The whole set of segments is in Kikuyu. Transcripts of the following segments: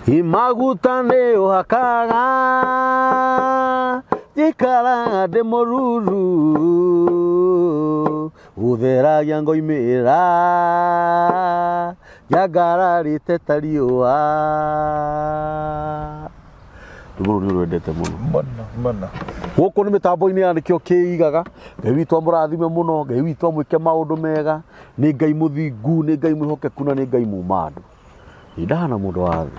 Imaguta nĩ ũhakaga njikaraga ndĩ mũruru ũtheragia ngoimĩra njangararĩte ta riũa. Rwĩmbo rũu nĩ rwendete mũno. Mũno mũno. Gũkũ nĩ mĩtambo-inĩ ya nĩkĩo kĩigaga. Ngai witũ amũrathime mũno, Ngai witũ amwĩke maũndũ mega. Nĩ Ngai mũthingu, nĩ Ngai mwĩhokeku na nĩ Ngai muma andũ. Ndahana mũndũ wa thĩ.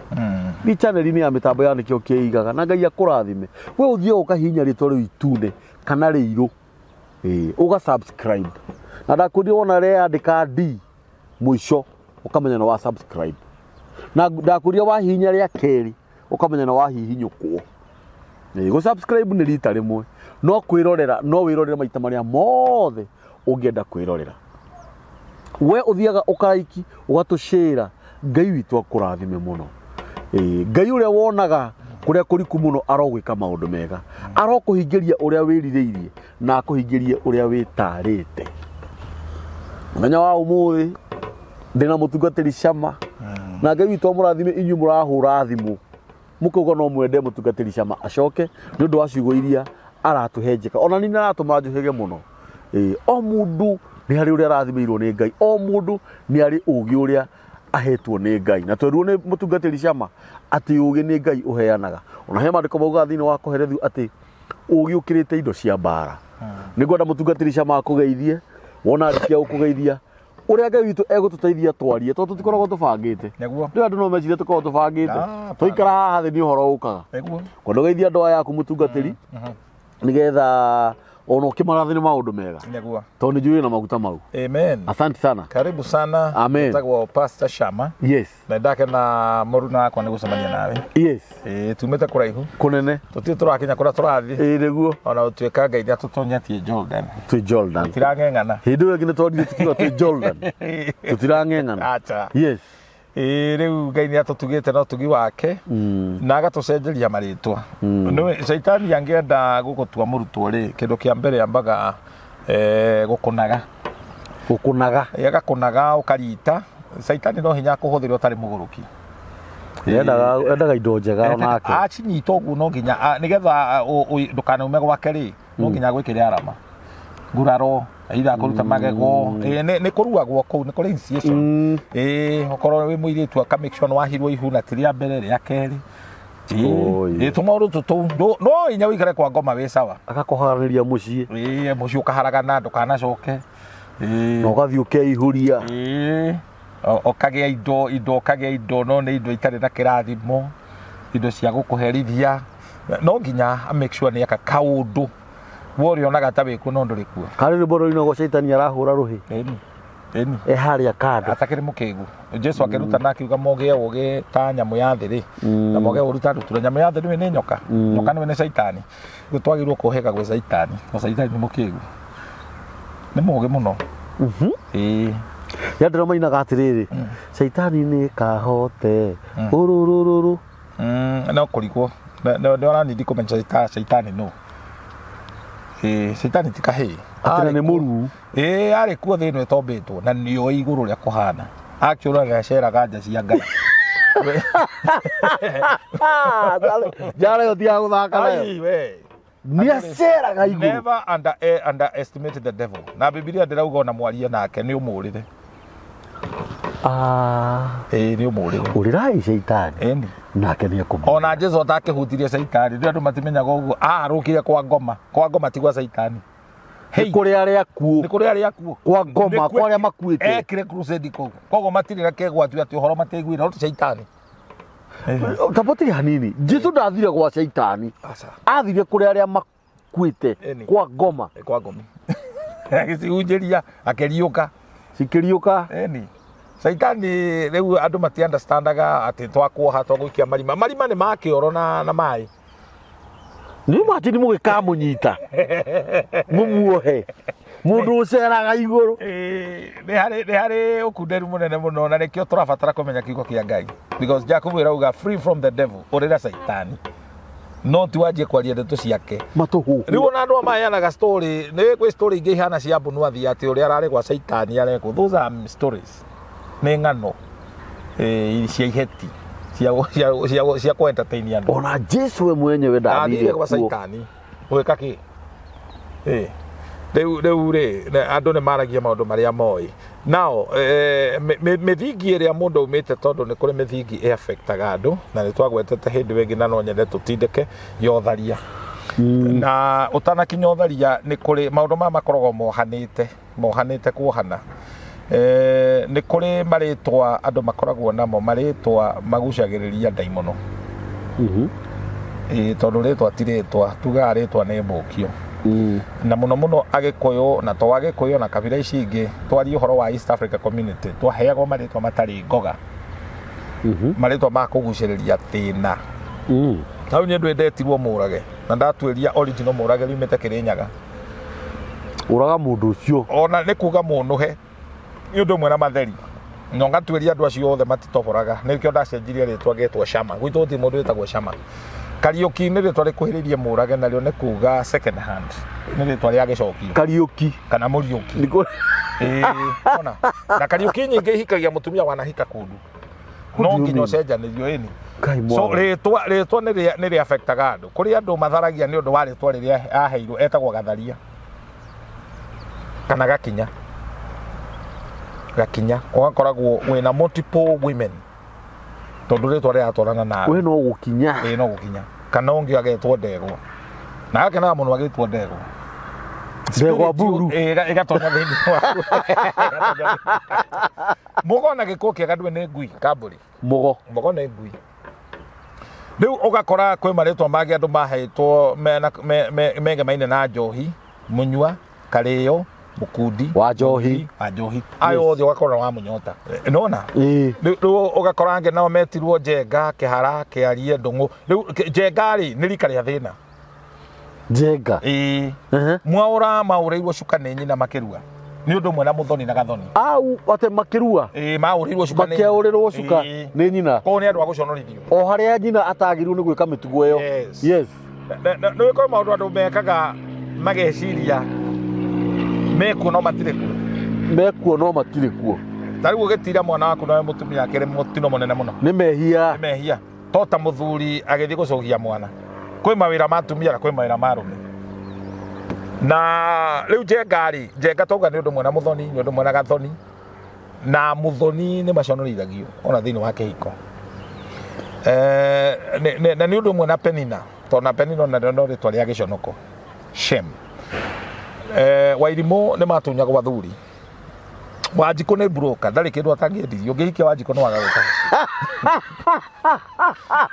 Nĩ channel-inĩ ya mĩtambo ya nĩkĩo kĩigaga na Ngai akũrathime. We ũthiĩ ũkahihinya rĩtwa rĩu itune kana rĩirũ. Ĩĩ, ũga subscribe. Na ndakwĩrire wona reyandĩka D mũico ũkamenya nĩ wa subscribe. Na ndakwĩrire wahihinya rĩa kerĩ ũkamenya nĩ wahihinyũkwo. Ĩĩ, gũ subscribe nĩ rita rĩmwe no kwĩrorera no wĩrorere maita marĩa mothe ũngĩenda kwĩrorera. We ũthiaga ũkaraiki ũgatũcĩra Ngai witũ akũrathime mũno. Ĩĩ, Ngai ũrĩa wonaga kũrĩa kũriku mũno arogwĩka maũndũ mega, arokũhingĩria ũrĩa wĩrirĩirie na akũhingĩrie ũrĩa wĩtarĩte. Mũthenya wa ũmũthĩ ndĩna mũtungatĩri Shama na Ngai witũ amũrathime inyuĩ mũrahũra thimũ mũkauga no mwende mũtungatĩri Shama acoke nĩ ũndũ wa ciugo iria aratũhe njĩka ona nĩ aratũma njũhĩge mũno. Ĩĩ, o mũndũ nĩ harĩ ũrĩa arathimĩirwo nĩ Ngai, o mũndũ nĩ arĩ ũgĩ ũrĩa ahetwo nĩ Ngai, na twerirwo nĩ mũtungatĩri Shama atĩ ũgĩ nĩ Ngai ũheanaga. Ona he maandĩko maugaga thĩinĩ wa Kohelethu atĩ ũgĩ ũkĩrĩte indo cia mbara. Nĩ ngwenda mũtungatĩri Shama akũgeithie, wona arĩkia gũkũgeithia ũrĩa Ngai witũ egũtũteithia twarie tondũ tũtikoragwo tũbangĩte. Nĩguo. Rĩu andũ no mecirie tũkoragwo tũbangĩte. Ah, Twaikara haha thĩ nĩ ũhoro ũkaga. Nĩguo. Kwenda ũgeithie andũ aya aku mũtungatĩri nĩgetha ona ũkĩmarathime maũndũ mega Nĩguo. tondũ nĩ njũĩ na maguta mau. Amen. Asante sana. Karibu sana. Amen. Njĩtagwo Pastor Shama. Yes. Na ndakena mũruna wakwa nĩ gũcemania nawe. Yes. Ĩĩ tumĩte kũraihu. Kũnene. Tũtirĩ tũrakinya kũrĩa tũrathiĩ. Ĩĩ nĩguo. Ona gũtuĩka Ngai nĩ atũtonyetie Jordan. Twĩ Jordan. Tũtirang'eng'ana. Hĩndĩ ĩyo ĩngĩ nĩ twarire tũkiuga twĩ Jordan. Tũtirang'eng'ana. Acha. Yes. Ĩĩ rĩu Ngai nĩ atũtugĩte na ũtugi wake na agatũcenjeria marĩtwa. Nĩũĩ caitani angĩenda gũgũtua mũrutwo rĩ, kĩndũ kĩa mbere ambaga gũkũnaga. Gũkũnaga. Ĩĩ, agakũnaga ũkarita. Caitani no hinya akũhũthĩre ũtarĩ mũgũrũki. Endaga endaga indo njega onake. Acinyita ũguo no nginya nĩgetha ndũkanaume gwake rĩ, no nginya agwĩkĩre arama. Nguraro, either akũruta magego. Ĩĩ, nĩ kũruagwo kũu, nĩ kũrĩ initiation. Ĩĩ, okorwo wĩ mũirĩtu aka make sure nĩ wahirwo ihu na ti rĩa mbere, rĩa kerĩ. Oi. Ĩĩ, tũmaũndũ tũtũ no hinya ũikare kwa ngoma wĩ sawa. Agakũharanĩria mũciĩ Ĩĩ, mũciĩ ũkaharagana ndũkanacoke. Ĩĩ. na ũgathiĩ ũkeihũria. Ĩĩ, ũkagĩa indo indo ũkagĩa indo no nĩ indo itarĩ na kĩrathimo, indo cia gũkũherithia. No nginya a make sure nĩ eka kaũndũ we ũrĩonaga ta wĩkuo no ndũrĩ kuo. Harĩ rwĩmbo rũinagwo caitani arahũra rũhĩ. Ĩni, ĩni. E harĩa kando. Atakĩrĩ mũkĩgu. Jesu akĩrutana akiuga mogĩe ũgĩ ta nyamũ ya thĩ rĩ, na mogĩe ũru ta ndutura. Nyamũ ya thĩ nĩwe nĩ nyoka, nyoka nĩwe nĩ caitani. Rĩu twagĩrĩirwo kũhĩga gwĩ caitani, na caitani nĩ mũkĩgu. Nĩ mũgĩ mũno. Ĩĩ. Ya ndĩro mainaga atĩrĩrĩ, caitani nĩ kahote, ũrũrũrũrũ. No kũrigwo. Nĩ ũranindi kũmenya caitani nũ. Ĩĩ, caitani ti kahĩĩ. Atĩ na nĩ mũruu. Ĩĩ, arĩ kuo thĩ ĩno ĩtombĩtwo na nĩoĩ igũrũ ũrĩa kũhana. Akĩũra nĩ aceraga nja cia Ngai. Njara ĩyo ti ya gũthaka nayo. Ai, we. Nĩ aceraga igũrũ. Never underestimate the devil. Na Bibilia ndĩrauga ona mwarie nake nĩ ũmũrĩre. Ah. Ĩĩ nĩ ũmũrĩre. Ũrĩrai caitani. Ĩni. Nake nĩ ekũmũrĩra. Ona Jesu atakĩhutirie caitani, rĩu andũ matimenyaga ũguo. Aharũkire kwa ngoma. Kwa ngoma ti gwa caitani. Nĩ kũrĩ arĩa akuũ. Nĩ kũrĩ arĩa akuũ. Kwa ngoma, Nĩ kwa arĩa makuĩte. Ekire crusade kũu. Koguo matirĩ na kĩgwatio atĩ ũhoro matiaiguire, no ti caitani. Tabotiri hanini. Jesu ndathire gwa caitani. Aca. Athire kũrĩ arĩa makuĩte Ĩni. kwa ngoma. Nĩ kwa ngomi. Agĩcihunjĩria, akĩriũka. Cikĩriũka. Ĩni. Caitani rĩu andũ mati understandaga atĩ twakuoha twagũikia marima. Marima nĩ ma kĩoro na maĩ. Nĩ imagine mũgĩkamũnyita mũmuohe mũndũ ũceraga igũrũ. Ĩĩ, nĩ harĩ ũkunderu mũnene mũno na nĩkĩo tũrabatara kũmenya kiugo kĩa Ngai because Jakubu ĩrauga free from the devil, ũrĩra caitani no ti wanjie kwaria ndeto ciake. Matũhũhũ. Rĩu ona andũ maheanaga story, nĩ kwĩ story ingĩ ihana cia Mbunuathi atĩ ũrĩa ararĩ gwa caitani arekwo. Those are stories, nĩ ng'ano cia iheti Cia kũ entertain andũ. Ona Jesu we mwenyewe ndathire ndathire gwa kuo. Caitani gwĩka kĩ? Ĩ, rĩu rĩ andũ nĩ maragia maũndũ marĩa moĩ nao mĩthingi ĩrĩa mũndũ aumĩte, tondũ nĩ kũrĩ mĩthingi ĩ affectaga andũ, na nĩ twagwetete hĩndĩ ĩngĩ, na no nyende tũtindĩke ya ũtharia. Na ũtanakinya ũtharia, nĩ kũrĩ maũndũ maya makoragwo mohanĩte kuohana. Nĩ kũrĩ marĩtwa andũ makoragwo namo, marĩtwa magucagĩrĩria ndaimono. Ĩĩ, tondũ rĩtwa ti rĩtwa, tugaga rĩtwa nĩ mbũkio. Na mũno mũno Agĩkũyũ, na to Agĩkũyũ, na kabira ici ingĩ, twarie ũhoro wa East Africa Community, twaheagwo marĩtwa matarĩ ngoga, marĩtwa ma kũgucĩrĩria thĩna. Hau niĩ ndwĩndetirwo Mũrage, na ndatuĩria original Mũrage riumĩte Kĩrĩnyaga. Ũraga mũndũ ũcio. Ona nĩ kuga mũnũhe nĩ ũndũ ũmwe na matheri, na ũgatuĩria andũ acio othe matitoboraga. Nĩkĩo ndacenjirie rĩtwa ngetwo Cama. Gwitũ gũtirĩ mũndũ wĩtagwo Cama. Kariũki nĩ rĩtwa rĩkuhĩrĩirie Mũrage, narĩo nĩ kuga second hand, nĩ rĩtwa rĩa gĩcokio. Kariũki. Kana Mũriũki. Nĩkũ- Ĩĩ, ona na Kariũki nyingĩ ihikagia mũtumia wanahika kũndũ, no do you nginya mean? ũcenjanĩrio ĩni. Ngai So mwathani. rĩtwa nĩ rĩ affectaga andũ. Kũrĩ andũ matharagia nĩ ũndũ wa rĩtwa rĩrĩa aheirwo, etagwo Gatharia kana Gakinya. Gakinya ũgakoragwo wĩna multiple women, tondũ rĩtwa rĩratwarana nawe. We no gũkinya. Ĩĩ, no gũkinya. Kana ũngĩ agetwo Ndegwa, na akenaga mũno agĩtwo Ndegwa. Ndegwa mburu. Ĩĩ, ĩgatonya thĩinĩ waku. Ĩgatonya thĩinĩ. Mũgo na gĩkũ kĩega ndũĩ nĩ ngui kambũri. Mũgo. Mũgo nĩ ngui. Rĩu ũgakora kwĩ marĩtwa mangĩ andũ mahetwo megemaine na njohi: Mũnyua, Karĩo, Mũkundi. Wa njohi. Wa njohi. Ayo othe ũgakora wa mũnyota nona. Ĩĩ. Rĩu ũgakora angĩ nao metirwo Njenga, Kĩhara, Kĩarie, Ndũng'ũ. Rĩu Njenga rĩ, nĩ rika rĩa thĩna. Njenga. Ĩĩ. Mwaũra maũrĩirwo cuka nĩ nyina makĩrua, nĩ ũndũ ũmwe na Mũthoni na Gathoni. Au atĩ makĩrua? Ĩĩ, maũrĩirwo cuka nĩ nyina. Makĩaũrĩrwo cuka. Ĩĩ. Nĩ nyina. Koguo nĩ andũ a gũconorithio. O harĩa nyina atagĩrĩirwo nĩ gwĩka mĩtugo ĩyo. Yes. Yes. Nĩ kwĩ maũndũ andũ mekaga mageciria mekuo no matirĩ kuo. Mekuo no matirĩ kuo. Ta rĩu ũgĩtira mwana waku nawe mũtumia akĩrĩ mũtino mũnene mũno. Nĩ mehia. Nĩ mehia, to ta mũthuri agĩthiĩ gũcũgia mwana. Kwĩ mawĩra ma atumia na kwĩ mawĩra ma arũme. Na rĩu Njenga rĩ, Njenga twauga nĩ ũndũ ũmwe na Mũthoni, nĩ ũndũ ũmwe na Gathoni, na Mũthoni nĩ maconorithagio ona thĩinĩ wa kĩhiko. Na nĩ ũndũ ũmwe na Penina, tondũ na Penina ona no rĩtwa rĩa gĩconoko, shame. Wairimũ nĩ matunyagwo athuri. Wanjikũ nĩ broker, ndarĩ kĩndũ atangĩendirie. Ũngĩhikia Wanjikũ no waga gwĩka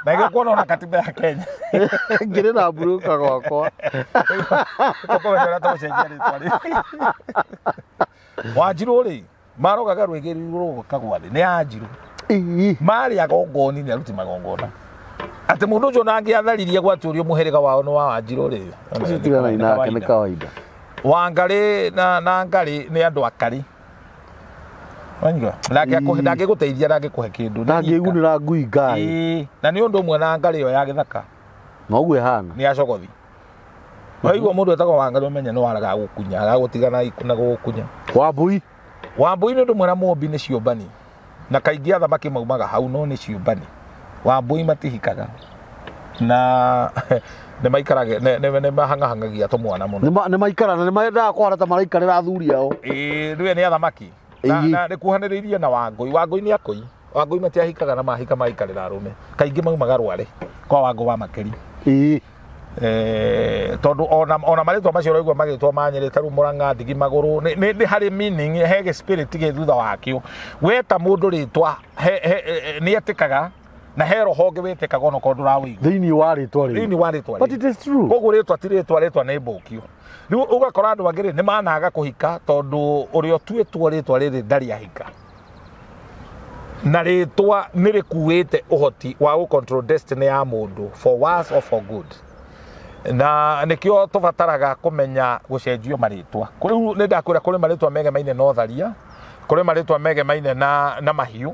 na ĩgĩkuona ona katiba ya Kenya. Ngĩrĩ na mburuka gwakwa. Tũkũmenya ũrĩa tũgũcenjia rĩtwa rĩu. Wanjirũ rĩ, marogaga rwĩgĩ rũgũkagwa thĩ nĩ anjirũ. Marĩ agongoni, nĩ aruti magongona, atĩ mũndũ ũcio ona angĩatharirie gwatũrio mũhĩrĩga wao nĩ wa Wanjirũ rĩ. Ũcio tiganai nake, nĩ kawaida. Wangarĩ na Ngarĩ nĩ andũ akarĩ. Wanyigua? Ndangĩgũteithia, ndangĩkũhe kĩndũ. Nĩ rika. Ndangĩgunĩra ngui ngai. Ĩĩ, na nĩ ũndũ ũmwe na ngarĩ ĩyo ya gĩthaka. Noguo ĩhana. Nĩ acogothi. Waigua mũndũ etagwo Wangarĩ, ũmenye nĩ waraga gũkunya, agagũtiga na gũgũkunya. Wambui. Wambui nĩ ũndũ ũmwe na Mũmbi, nĩ ciũmbani, na kaingĩ athamaki maumaga hau, no nĩ ciũmbani. Wambui matihikaga na nĩ maikarage nĩ mahang'ahangagia tũmwana mũno. Nĩ maikarana, nĩ mendaga kũhana ta maraikarĩra athuri ao. Ĩĩ, rĩu nĩ athamaki na, na nĩ kuhanĩrĩirie na Wangũi. Wangũi nĩ akũi. Wangũi matiahikaga, na mahika maikarĩra arũme. Kaingĩ maumaga Rware kwa Wangũ wa Makeri. Tondũ ona marĩtwa macio ũraigua magĩtwo ma Nyĩrĩ, ta rĩu Mũrang'a, Ndigi Magũrũ, nĩ harĩ meaning, he gĩ spirit gĩ thutha wakĩo. Weta mũndũ rĩtwa nĩ etĩkaga, na he roho ũngĩ wĩtĩkaga onokorwo ndũrawĩigua. Thĩinĩ wa rĩtwa rĩu. Thĩinĩ wa rĩtwa But rĩu. it is true. Koguo rĩtwa ti rĩtwa, rĩtwa nĩ mbũkio. Rĩu ũgakora andũ angĩ rĩ, nĩ managa kũhika tondũ ũrĩa ũtuĩtwo rĩtwa rĩrĩ ndarĩ ahika, na rĩtwa nĩ rĩkuĩte ũhoti wa gũ control destiny ya mũndũ, for worse or for good, na nĩkĩo tũbataraga kũmenya gũcenjio marĩtwa. Rĩu nĩ ndakwĩra kũrĩ marĩtwa megemaine na ũtharia, kũrĩ marĩtwa megemaine na mahiũ,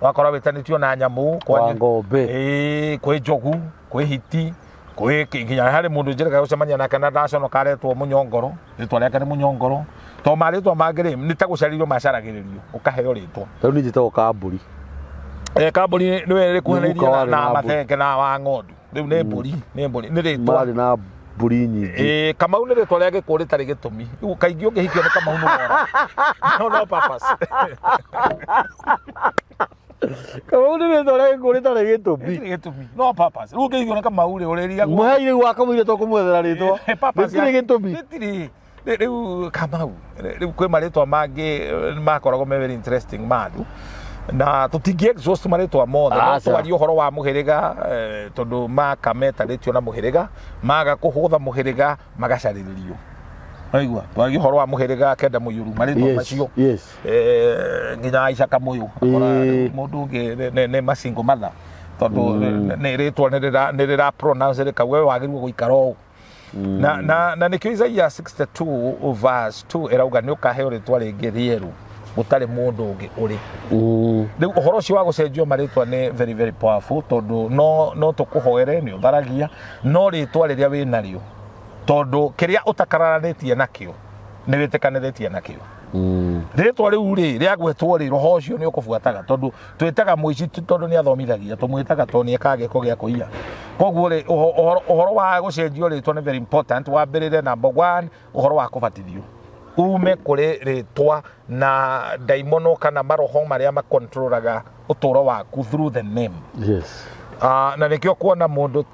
wakora wĩtanĩtio na nyamũ. Wa ng'ombe. Ĩĩ, kwĩ njogu, kwĩ hiti, kwĩ nginya harĩ mũndũ njĩrĩga gũcemania nake na ndaconoka, aretwo Mũnyongoro, rĩtwa rĩake nĩ Mũnyongoro. To marĩtwa mangĩ rĩ, nĩ ta gũcarĩrio macaragĩrĩrio ũkaheo rĩtwa. Rĩu niĩ njĩtagwo Kambũri. Kambuni nĩ Nĩ guka rĩkuhanĩirie warĩ na na mbũri. mathenge na wa ng'ondu. Rĩu nĩ mbũri, nĩ mbũri, nĩ rĩtwa. Marĩ na mbũri nyingĩ. Kamau nĩ rĩtwa rĩa gĩkũyũ rĩtarĩ gĩtũmi. Rĩu kaingĩ ũngĩhikio nĩ Kamau nĩ wora. No no purpose. Kamau nĩ rĩtwa rĩa gĩkũyũ rĩtarĩ gĩtũmi. Rĩtirĩ gĩtũmi. No purpose. Rĩu ũngĩhikio nĩ Kamau rĩ, ũrĩrigagwo. Mũhei rĩu wakamũire tũkũmwethera rĩtwa. Purpose Rĩtirĩ gĩtũmi. Rĩtirĩ. Rĩu Kamau, rĩu kwĩ marĩtwa mangĩ makoragwo me very interesting ma andũ na tũtingĩ exhaust marĩtwa mothe, no Aca. twarie ũhoro wa mũhĩrĩga, tondũ maka metanĩtio na mũhĩrĩga, maga kũhũtha mũhĩrĩga magacarĩrĩrio. Waigua, twarie ũhoro wa mũhĩrĩga kenda mũiyũru marĩtwa macio. Nginya Aisha Kamũyũ akora mũndũ ũngĩ nĩ masingo matha tondũ nĩ rĩtwa nĩ rĩra pronounce rĩkauga we wagĩrĩirwo gũikara ũũ. Na nĩkĩo Isaia 62 verse 2 ĩrauga nĩ ũkaheo rĩtwa rĩngĩ rĩerũ gũtarĩ mũndũ ũngĩ ũrĩ. Rĩu ũhoro ũcio wa gũcenjio marĩtwa nĩ very very powerful, tondũ no tũkũhoere nĩ ũtharagia no rĩtwa rĩrĩa wĩ narĩo, tondũ kĩrĩa ũtakararanĩtie nakĩo nĩ wĩtĩkanĩrĩtie nakĩo. Rĩtwa rĩu rĩ rĩagwetwo rĩ, roho ũcio nĩ ũkũbuataga, tondũ twĩtaga mũici ti tondũ nĩ athomithagia, tũmwĩtaga tondũ nĩ ekaga gĩko gĩa kũiya. Koguo rĩ, ũhoro wa gũcenjio rĩtwa nĩ very important. Wambĩrĩre number one, ũhoro wa kũbatithio, ume kũrĩ rĩtwa na ndaimono kana maroho marĩa makontrolaga ũtũũro waku through the name. Na nĩkĩo kuona mũndũ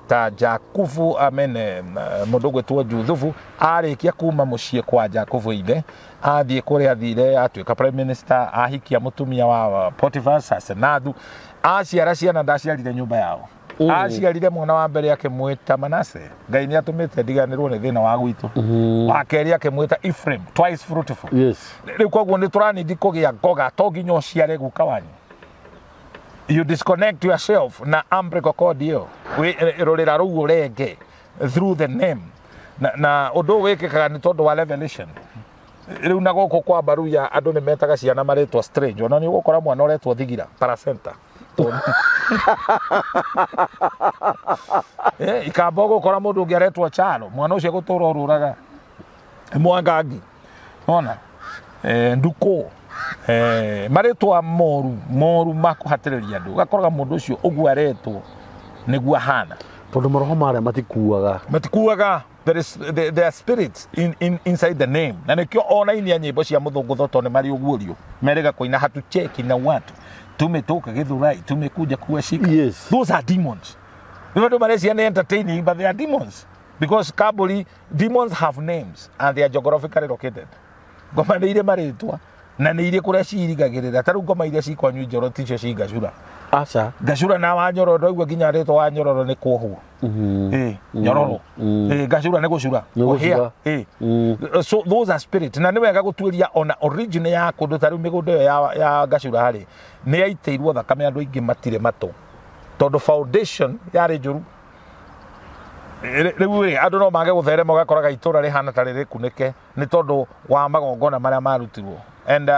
ta Jakubu amene mũndũ ũgwĩtwo Juthubu arĩkia kuma mũciĩ kwa Jakubu ithe, athiĩ kũrĩa athire, atuĩka prime minister, ahikia mũtumia wa Potiphar Asenathu, aciara ciana ndaciarire nyũmba yao. Aciarire mwana wa mbere akĩmwĩta Manase, Ngai nĩ atũmĩte ndiganĩrwo nĩ thĩna wa gwitũ. Wa kerĩ akĩmwĩta Ephraim, twice fruitful. Rĩu koguo nĩ tũranindi kũgĩa ngoga, to nginya ũciare guka wanyu. You disconnect yourself na umbilical cord ĩyo, rũrĩra rũu ũrenge through the name. Na ũndũ ũyũ wĩkĩkaga nĩ tondũ wa revelation. Rĩu na gũkũ kwa Baruya andũ nĩ metaga ciana marĩtwa strange, ona nĩ ũgũkora mwana ũretwo Thigira placenta. Ikamba ũgũkora mũndũ ũngĩ aretwo Charo, mwana ũcio egũtũra ũrũraga Mwangangi, ona Ndukũ, marĩtwa moru moru ma kũhatĩrĩria andũ, ũgakoraga mũndũ ũcio ũguo aretwo nĩguo ahana. Tondũ maroho marĩa matikuaga. Matikuaga. There are spirits inside the name. Na nĩkĩo ona inia nyĩmbo cia mũthũngũtho tondũ nĩ marĩ ũguũrio merĩga kũina hatucheki na watu tumetoka Githurai tumekuja kuwashika. Those are demons. Rĩu andũ marecia nĩ entertaining, but they are demons, because kaburi demons have names and they are geographically located. Ngoma nĩ irĩ marĩtwa na nĩ irĩ kũrĩa cirigagĩrĩra. Ta rĩu ngoma iria ci kwanyu Njoro ticio ci Ngacura. Aca. Ngacura na Wanyororo, ndaigua nginya rĩtwa Wanyororo nĩ kwohwo. Nyororo. Ngacura nĩ gũcura. Nĩ gũcura. Kũhĩa. So those are spirit, na nĩ wega gũtuĩria ona origin ya kũndũ. Ta rĩu mĩgũnda ĩyo ya Ngacura rĩ, nĩ yaitĩirwo thakame, andũ aingĩ matirĩ matũ tondũ foundation yarĩ njũru. Rĩu rĩ, andũ no mage gũtherema, ũgakoraga itũra rĩhana ta rĩrĩkunĩke nĩ tondũ wa magongona marĩa marutirwo. And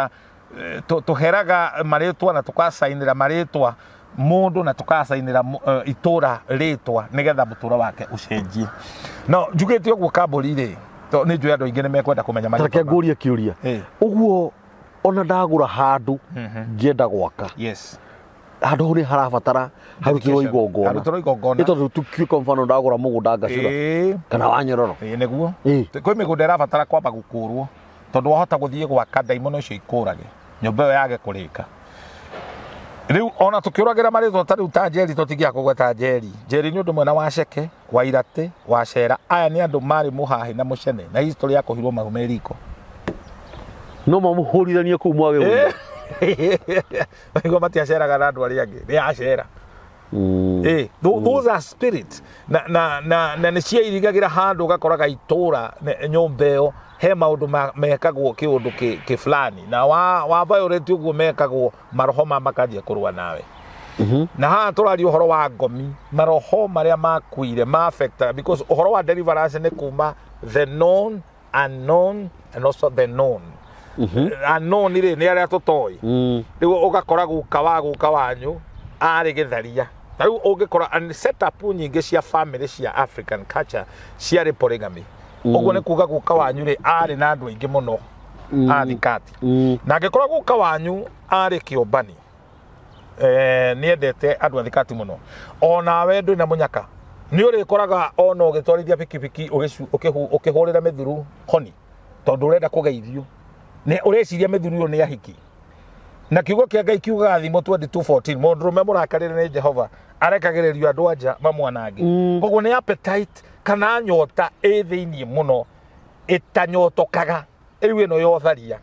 tũheraga marĩtwa na tũkacainĩra marĩtwa mũndũ na tũkacainĩra itũra rĩtwa nĩgetha mũtũro wake ũcenjie. No njugĩte ũguo kambũri rĩ, nĩ njũĩ andũ aingĩ nĩ mekwenda kũmenya marĩtwa Reke ngũrie kĩũria. Ũguo ona ndagũra handũ ngĩenda gwaka, handũ hau nĩ harabatara harutirwo igongona? Harutirwo igongona. Nĩ tondũ tukiuga kwa mfano ndagũra mũgũnda Ngacura kana Wanyororo. Ĩĩ, nĩguo. Kwĩ mĩgũnda ĩrabatara kwamba gũkũrwo, tondũ wahota gũthiĩ gwaka ndaimono icio ikũrage nyũmba ĩyo yage kũrĩka. Rĩu ona tũkĩũragĩra marĩtwa ta rĩu ta Njeri, tũtingĩaga kũgweta Njeri. Njeri nĩ ũndũ mwena wa Ceke wa Iratĩ wa Cera, aya nĩ andũ marĩ mũhahĩ na mũcene na history ya kũhirwo mahu me riko. No mamũhũrithanie kũu mwagĩrĩire. Nĩguo matiaceraga na andũ arĩa angĩ, nĩ acera. Those are spirits na nĩ ciairigagĩra handũ, ũgakoraga itũra nyũmba ĩyo he maũndũ mekagwo kĩũndũ kĩ fulani na wa violate ũguo mekagwo, maroho ma makanjia kũrũa nawe. Na haha tũraria ũhoro wa ngomi, maroho marĩa makuire ma affectaga, because ũhoro wa deliverance nĩ kuma the known unknown and also the known unknown rĩ, nĩ arĩa tũtoĩ. Rĩu ũgakora guka wa guka wanyu arĩ gĩtharia. Ta rĩu ũngĩkora and setup nyingĩ cia family cia African culture ciarĩ polygamy. Ũguo nĩ kuga guka wanyu rĩ, arĩ na andũ aingĩ mũno athikati. Na angĩkorwo guka wanyu arĩ kĩũmbani. Nĩ endete andũ athikati mũno. Onawe ndwĩ na mũnyaka, nĩ ũrĩkoraga ona ũgĩtwarithia bikibiki ũkĩhũrĩra mĩthuru honi, tondũ ũrenda kũgeithio, nĩ ũreciria mĩthuru ĩyo nĩ ahiki. Na kiugo kĩa Ngai kiugaga Thimo 22:14, mũndũrũme mũrakarĩre nĩ Jehova arekagĩrĩrio andũ anja mamwanange. Koguo nĩ appetite kana nyota ĩ thĩiniĩ mũno ĩtanyotokaga, rĩu ĩno ya ũtharia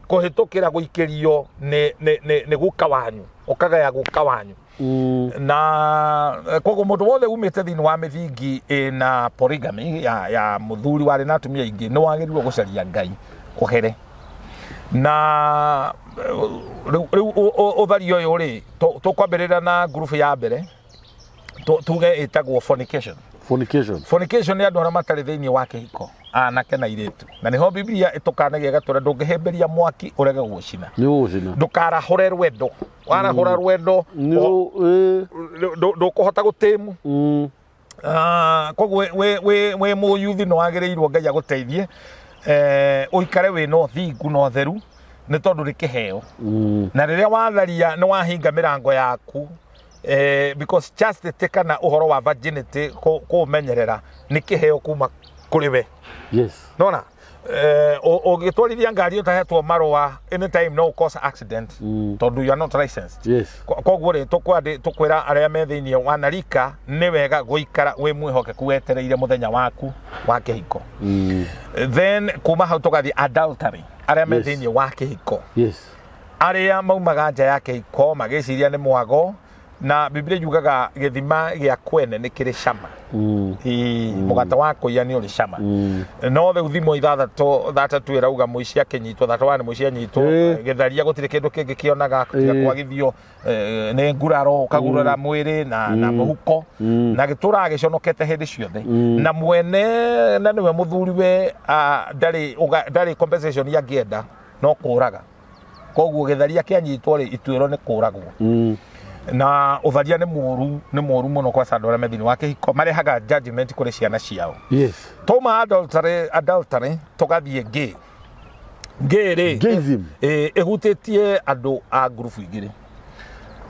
kũhĩtũkĩra gũikĩrio nĩ guka wanyu, ũkagaya guka wanyu. Na koguo mũndũ wothe umĩte thĩinĩ wa mĩthingi ĩna polygamy ya mũthuri warĩ na atumia aingĩ, nĩ wagĩrĩirwo gũcaria Ngai ũhere. Na rĩu ũtharia ũyũ rĩ, tũkwambĩrĩria na ngurubu ya mbere, tuge ĩtagwo fornication. Fornication. Fornication nĩ andũ arĩa matarĩ thĩinĩ wa kĩhiko, anake na airĩtu, na nĩho Biblia ĩtũkanagia ĩgatwĩra ndũngĩhĩmbĩria mwaki ũrege gũcina. Nĩ ũgũcina. Ndũkarahũre rwendo, warahũra rwendo Nĩ ũ ndũkũhota gũtĩmu. Koguo wĩ mũyuthi nĩ wagĩrĩirwo Ngai agũteithie, ũikare wĩ na ũthingu na ũtheru, nĩ tondũ nĩ kĩheo. Na rĩrĩa watharia nĩ wahinga mĩrango yaku, because chastity kana ũhoro wa virginity kũũmenyerera nĩ kĩheo kuma kũrĩ we. Nona ũgĩtwarithia ngari ũtahetwo marũa, anytime no cause accident, tondũ you are not licensed. Koguo rĩ, tũkwĩra arĩa me thĩinĩ wa narika, nĩ wega gũikara wĩ mwĩhokeku wetereire mũthenya waku wa kĩhiko. Then kuma hau tũgathiĩ adultery, arĩa me thĩinĩ wa kĩhiko, arĩa maumaga nja ya kĩhiko magĩciria nĩ mwago, na Biblia yugaga gĩthima gĩa kwene nĩ kĩrĩ cama. Ĩĩ, mũgate wa kũiya nĩ ũrĩ cama. No rĩu Thimo 6:3 ĩrauga mũici akĩnyitwo, 31, mũici anyitwo, gĩtharia gũtirĩ kĩndũ kĩngĩ kĩonaga tiga kwagithio, nĩ nguraro, ũkagurara mwĩrĩ na mũhuko, na gĩtũraga gĩconokete hĩndĩ ciothe. Na mwene na nĩwe mũthuri we, ndarĩ compensation angĩenda no kũraga. Koguo gĩtharia kĩanyitwo rĩ, ituĩro nĩ kũragwo. Na ũtharia nĩ mũru, nĩ mũru mũno kwa andũ arĩa me thĩinĩ wa kĩhiko, marehaga judgment kũrĩ ciana ciao. Twauma adultery tũgathiĩ gay. Gay rĩ, Gayism. Ĩhutĩtie andũ a ngurubu igĩrĩ.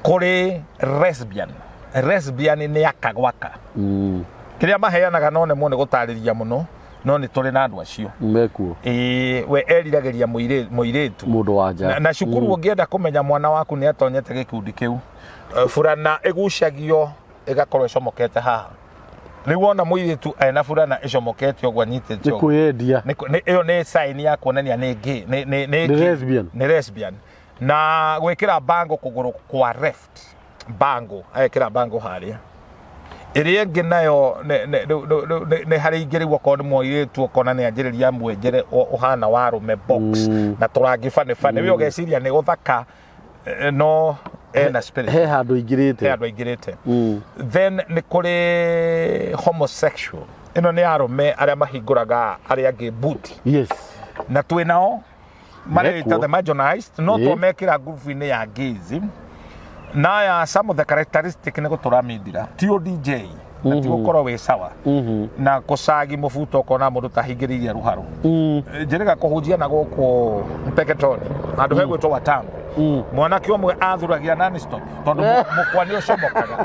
Kũrĩ lesbian. Lesbian nĩ aka gwaka. Kĩrĩa maheanaga no nemwo nĩ gũtarĩria mũno, no nĩ tũrĩ na andũ acio. Mekuo. We eriragĩria mũirĩtu. Mũndũ wa nja. Na cukuru ũngĩenda kũmenya mwana waku nĩ atonyete gĩkundi kĩu, burana ĩgucagio ĩgakorwo ĩcomokete haha. Rĩu wona mũirĩtu ena burana ĩcomokete ũguo anyitĩte Nĩ ũguo. kwĩyendia. Ĩyo nĩ sign ya kuonania nĩ gay, nĩ Nĩ gay. lesbian. Nĩ lesbian. Na gwĩkĩra bango kũgũrũ kwa left, bango, agekĩra bango harĩa. Ĩrĩa ĩngĩ nayo nĩ harĩ ingĩ rĩu, okorwo nĩ mũirĩtu ũkona nĩ anjĩrĩria mwenjere ũhana wa arũme box, na tũrangi bane bane, we ũgeciria nĩ gũthaka, no ena spirit. He handũ aingĩrĩte. He handũ aingĩrĩte. Then nĩ kũrĩ homosexual, ĩno nĩ arũme arĩa mahingũraga arĩa angĩ buti. Na twĩ nao marĩta Mekuo. the marginalized, no twamekĩra ngurubu-inĩ ya gayism. Na aya some of the characteristic nĩ gũtũra mindira, ti ODJ, na ti gũkorwo wĩ sawa, na kũcagi mũbuto ũkona mũndũ tahingĩrĩirie rũharũ. Njĩrĩga kũhunjia na gũkũ Mpeketoni handũ hegwĩtwo Watamu, mwanake ũmwe athuragia non-stop tondũ mũkwa nĩ ũcomokaga.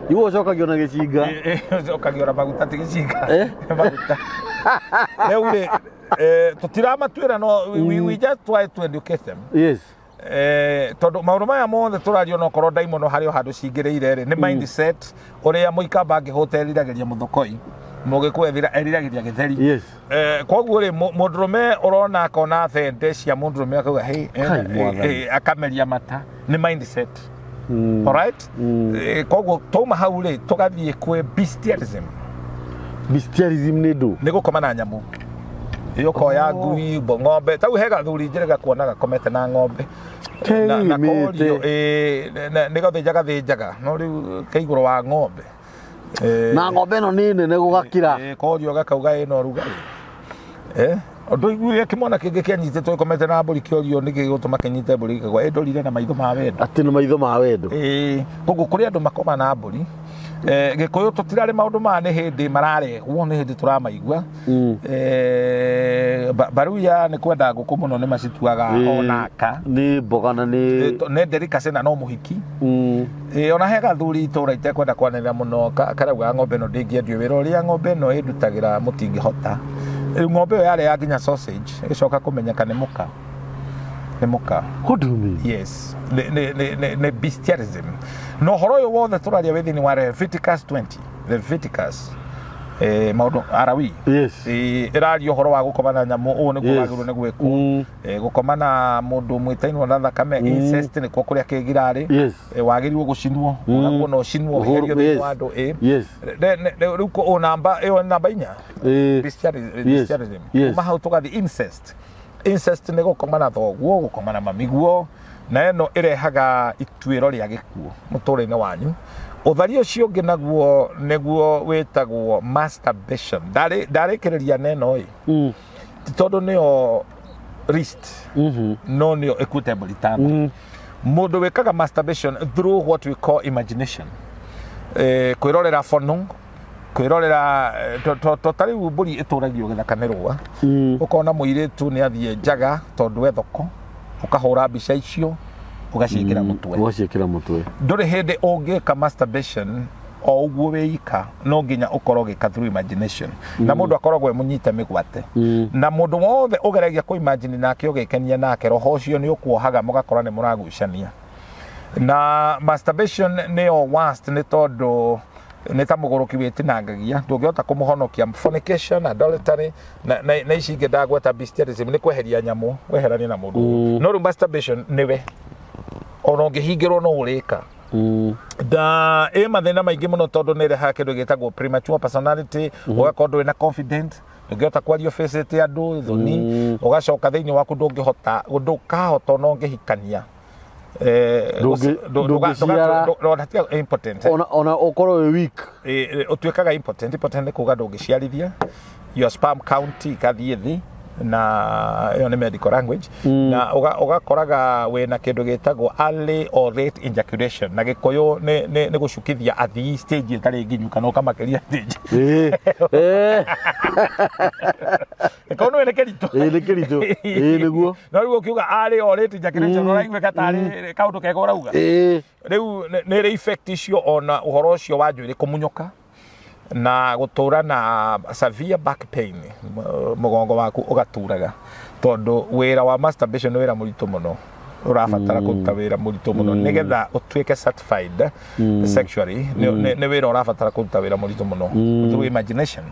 Iwe ũcokagio na gĩcinga. Ũcokagio na maguta, ti gĩcinga. Maguta. Rĩu rĩ, tũtiramatuĩra, no we just try to educate them. Tondũ maũndũ maya mothe tũraria, onokorwo ndaimono harĩ o handũ cingĩrĩire rĩ, nĩ mindset ũrĩa mũikamba angĩhũta eriragĩria mũthokoi, mũgĩkũyũ eriragĩria gĩtheri. Koguo rĩ, mũndũrũme ũrona akona thende cia mũndũrũme akauga hey, Kai, mwathani. Akameria mata, nĩ mindset. Alright? Koguo twauma hau rĩ, tũgathiĩ kwĩ bestialism. Bestialism nĩ ndũ? Nĩ gũkoma na nyamũ. Ũkoya ngui, ng'ombe, tau he gathuri njĩrĩga kuona gakomete na ng'ombe. Na Keimĩte. korio, nĩ gathĩnja gathĩnjaga, no rĩu ke igũrũ wa ng'ombe. Na ng'ombe ĩno nĩ nene gũgakĩra. Korio gakauga ĩna ũrugarĩ. Ũndũ iguire kĩmwana kĩngĩ kĩanyitĩtwo gĩkomete na mbũri, kĩorio nĩkĩ gĩgũtũma kĩnyite mbũri, gĩkauga ĩndorire na maitho ma wendo. Atĩ na maitho ma wendo. Koguo kũrĩ andũ makoma na mbũri, Gĩkũyũ tũtirarĩ maũndũ maya nĩ hĩndĩ mararehwo, nĩ hĩndĩ tũramaigua. Baruya nĩ kwenda ngũkũ mũno, nĩ macituaga onaka. Nĩ mboga na nĩ Nĩ delicacy na no mũhiki. Ona he gathuri itũra itekwenda kwanĩrĩra mũno, karauga ng'ombe ĩno ndĩngĩendio, wĩra ũrĩa ng'ombe ĩno ĩndutagĩra mũtingĩhota. Rĩu ng'ombe ĩyo yarĩ ya nginya sausage, ĩgĩcoka kũmenyeka nĩ mũka, nĩ mũka. What do you mean? Yes, nĩ bestialism. Na ũhoro ũyũ wothe tũraria wĩ thĩinĩ wa Leviticus 20, Leviticus, maũndũ arawi. Ĩraria ũhoro wa gũkoma na nyamũ, ũũ nĩguo wagĩrĩirwo nĩ gwĩkwo. Gũkoma na mũndũ mwĩtainwo na thakame, incest, nĩkuo kũrĩa kĩgirarĩ. Wagĩrĩirwo gũcinwo, ũgakwo na ũcinwo, ũherio thĩinĩ wa andũ. Rĩu namba ĩyo nĩ namba 4. Bestialism. Kuma hau tũgathiĩ incest. Incest nĩ gũkoma na thoguo, gũkoma na mamiguo, na ĩno ĩrehaga ituĩro rĩa gĩkuũ mũtũrĩre-inĩ wanyu. Ũtharia ũcio ũngĩ naguo nĩguo wĩtagwo masturbation. Ndarĩkĩrĩria na ĩno ĩ, ti tondũ nĩyo least, no nĩyo ĩkuĩte mbũri tano. Mũndũ wĩkaga masturbation through what we call imagination, kwĩrorera bono, kwĩrorera, to ta rĩu mbũri ĩtũragio gĩthaka nĩ rũa. Ũkona mũirĩtu nĩ athiĩ njaga tondũ e thoko, ũkahũra mbica icio ũgaciĩkĩra mũtwe. Ũgaciĩkĩra mũtwe. Ndũrĩ hĩndĩ ũngĩka masturbation o ũguo wĩika, no nginya ũkorwo ũgĩka through imagination, na mũndũ akoragwo e mũnyite mĩgwate. Na mũndũ wothe ũgeragia kũ imagine nake ũgĩkenia nake, roho ũcio nĩ ũkuohaga, mũgakora nĩ mũragucania. Na masturbation nĩyo worst, nĩ tondũ nĩ ta mũgũrũki wĩtinangagia, ndũngĩhota kũmũhonokia. Fornication, adultery na ici ingĩ ndagweta, bestialism nĩ kweheria nyamũ, weheranie na mũndũ. No rĩu masturbation nĩwe ona ũngĩhingĩrwo no ũrĩka. Da ĩ mathĩna maingĩ mũno, tondũ nĩ ĩrehaga kĩndũ gĩtagwo premature personality, ũgakorwo ndũrĩ na confident, ndũngĩhota kwaria ũbĩcĩte andũ, thoni. Ũgacoka thĩinĩ waku ndũngĩhota, ndũkahota ona ũngĩhikania. Ndũngĩciara. Ndũgatiga impotent. Ona ũkorwo wĩ weak. Ũtuĩkaga impotent. Impotent nĩ kuga ndũngĩciarithia, your sperm count ikathiĩ thĩ, na ĩyo nĩ medical language. Na ũgakoraga wĩna kĩndũ gĩtagwo early or late ejaculation, na Gĩkũyũ nĩ gũcukithia athii stage ĩtarĩ nginyu, kana ũkamakĩria stage. Gĩkũyũ nĩ kĩritũ. Ĩĩ, nĩ kĩritũ, ĩĩ, nĩguo. No rĩu ũkiuga early or late ejaculation, ũraiguĩka tarĩ kaũndũ kega ũrauga. Rĩu nĩ ĩrĩ effect icio, ona ũhoro ũcio wa njuĩrĩ kũmunyoka na gũtũra na severe back pain, mũgongo waku ũgaturaga, tondũ wĩra wa masturbation nĩ wĩra mũritũ mũno, ũrabatara kũruta wĩra mũritũ mũno nĩgetha ũtuĩke certified sexually. Nĩ wĩra ũrabatara kũruta wĩra mũritũ mũno through imagination.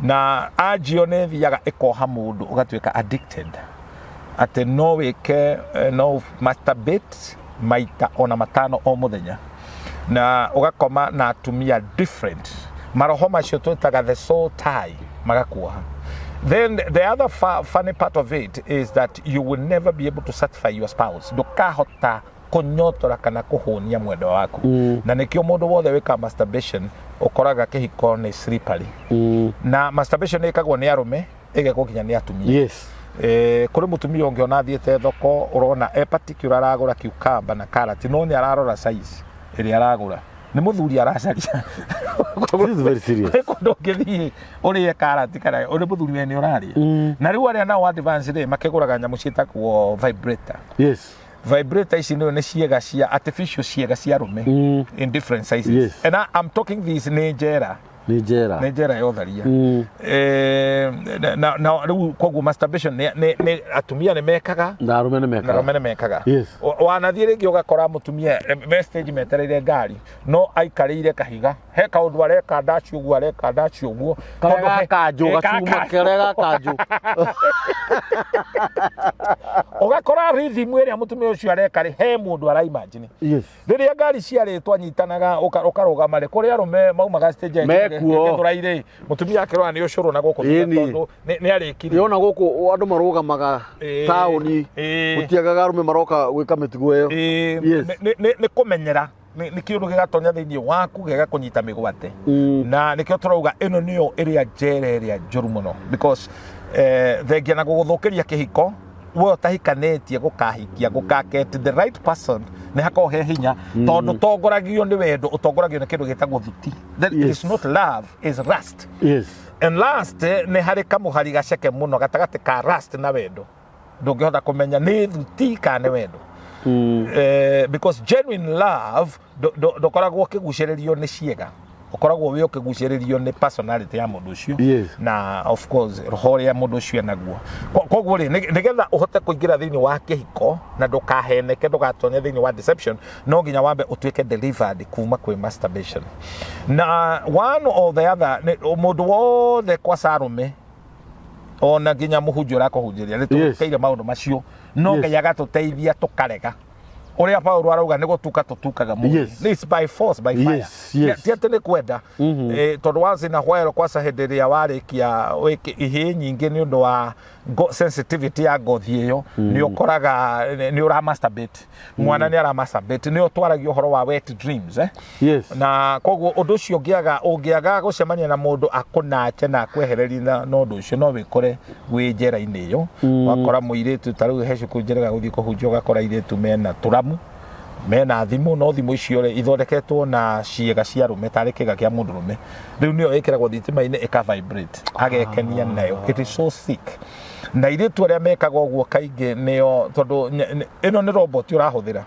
Na angio nĩ ĩthiaga ĩkoha mũndũ, ũgatuĩka addicted, atĩ no wĩke, no masturbate maita ona 5 o mũthenya, na ũgakoma na atumia different. Maroho macio twĩtaga the soul tie magakuoha. Then the other funny part of it is that you will never be able to satisfy your spouse. Ndũkahota kũnyotora kana kũhũnia mwendwa waku. Na nĩkĩo mũndũ wothe wĩkaga masturbation ũkoraga kĩhiko nĩ slippery. Na masturbation ĩkagwo nĩ arũme, ĩgekwo nginya nĩ atumia. Kũrĩ mũtumia ũngĩona athiĩte thoko, ũrona e particular aragũra cucumber na karati, no nĩ ararora size ĩrĩa aragũra, nĩ mũthuri aracaria. This is very serious. Kwĩ kũndũ ũngĩthiĩ ũrĩe karati kana ũrĩ mũthuri we nĩ ũrarĩa. Na rĩu arĩa nao advance rĩ, makĩgũraga nyamũ ciĩtagwo vibrator. Vibrator ici nĩ ciĩga cia artificial, ciĩga cia arũme in different sizes. And I'm talking this nĩ njera. Nĩ njera. Nĩ njera ya ũtharia. Na rĩu koguo masturbation nĩ atumia nĩ mekaga. Na arũme nĩ na mekaga. Arũme nĩ mekaga. Wanathiĩ rĩngĩ ũgakora mũtumia, me stage metereire ngari, no aikarĩire kahiga, he kaũndũ areka ndaci ũguo, areka ndaci ũguo. Karĩa Tondũ gakanjũ gacuma gakanjũ. Karĩa gakanjũ. Ũgakora rhythm ĩrĩa mũtumia ũcio areka rĩ, he mũndũ araimagine. Rĩrĩa ngari ciarĩ twanyitanaga ũkarũgama rĩ, kũrĩ arũme maumaga stage Mekuo. Gĩthũrai rĩ, mũtumia akĩrora nĩ ũcũrũ na gũkũ thutha, tondũ nĩ arĩkirie. Yona gũkũ andũ marũgamaga taũni, gũtiagaga arũme maroka gwĩka mĩtugo ĩyo. Nĩ kũmenyera, nĩ kĩũndũ gĩgatonya thĩinĩ waku gĩgakũnyita mĩgwate. Na nĩkĩo tũrauga ĩno nĩyo ĩrĩa njera ĩrĩa njũru mũno, because thengia na gũgũthũkĩria kĩhiko. We ũtahikanĩtie gũkahikia, gũkaget the right person nĩ hakoragwo he hinya, tondũ tongoragio nĩ wendo, ũtongoragio nĩ kĩndũ gĩtagwo thuti. That is not love, is lust. And lust, nĩ harĩ kamũhari gaceke mũno gatagatĩ ka lust na wendo. Ndũngĩhota kũmenya nĩ thuti kana nĩ wendo. Because genuine love ndũkoragwo ũkĩgucĩrĩrio nĩ ciĩga, ũkoragwo wĩ ũkĩgucĩrĩrio nĩ personality ya mũndũ ũcio. Na of course roho ũrĩa mũndũ ũcio enaguo. Koguo rĩ, nĩgetha ũhote kũingĩra thĩinĩ wa kĩhiko na ndũkaheneke, ndũgatonye thĩinĩ wa deception, no nginya wambe ũtuĩke delivered kuma kwĩ masturbation na one or the other. Mũndũ wothe kwaca arũme, ona nginya mũhunjia ũrakũhunjĩria, nĩ tũkeire maũndũ macio, no Ngai agatũteithia tũkarega. Ũrĩa Paulo arauga nĩ gũtuka tũtukaga mwĩrĩ. It's by force, by fire. Ti atĩ nĩ kwenda. Tondũ once in a while, kwaca hĩndĩ ĩrĩa warĩkia wĩke ihĩĩ nyingĩ, nĩ ũndũ wa sensitivity ya ngothi ĩyo, nĩ ũkoraga nĩ ũra masturbate, mwana nĩ ara masturbate, nĩ ũtwaragia ũhoro wa wet dreams, eh? Na koguo ũndũ ũcio ũngĩaga gũcemania na mũndũ akũnache na akwehereria na ũndũ ũcio, no wĩkore wĩ njera-inĩ ĩyo. Wakora mũirĩtu ta rĩu he cukuru njĩrĩga gũthiĩ kũhunjia, ũgakora airĩtu mena tũramu, mena thimũ, no thimũ icio rĩ, ithondeketwo na ciĩga cia arũme, tarĩ kĩga kĩa mũndũrũme. Rĩu nĩyo ĩkĩragwo thitima-inĩ ĩka vibrate, agekenia nayo. It is so sick. Na airĩtu arĩa mekaga ũguo kaingĩ nĩo, tondũ ĩno nĩ robot ũrahũthĩra,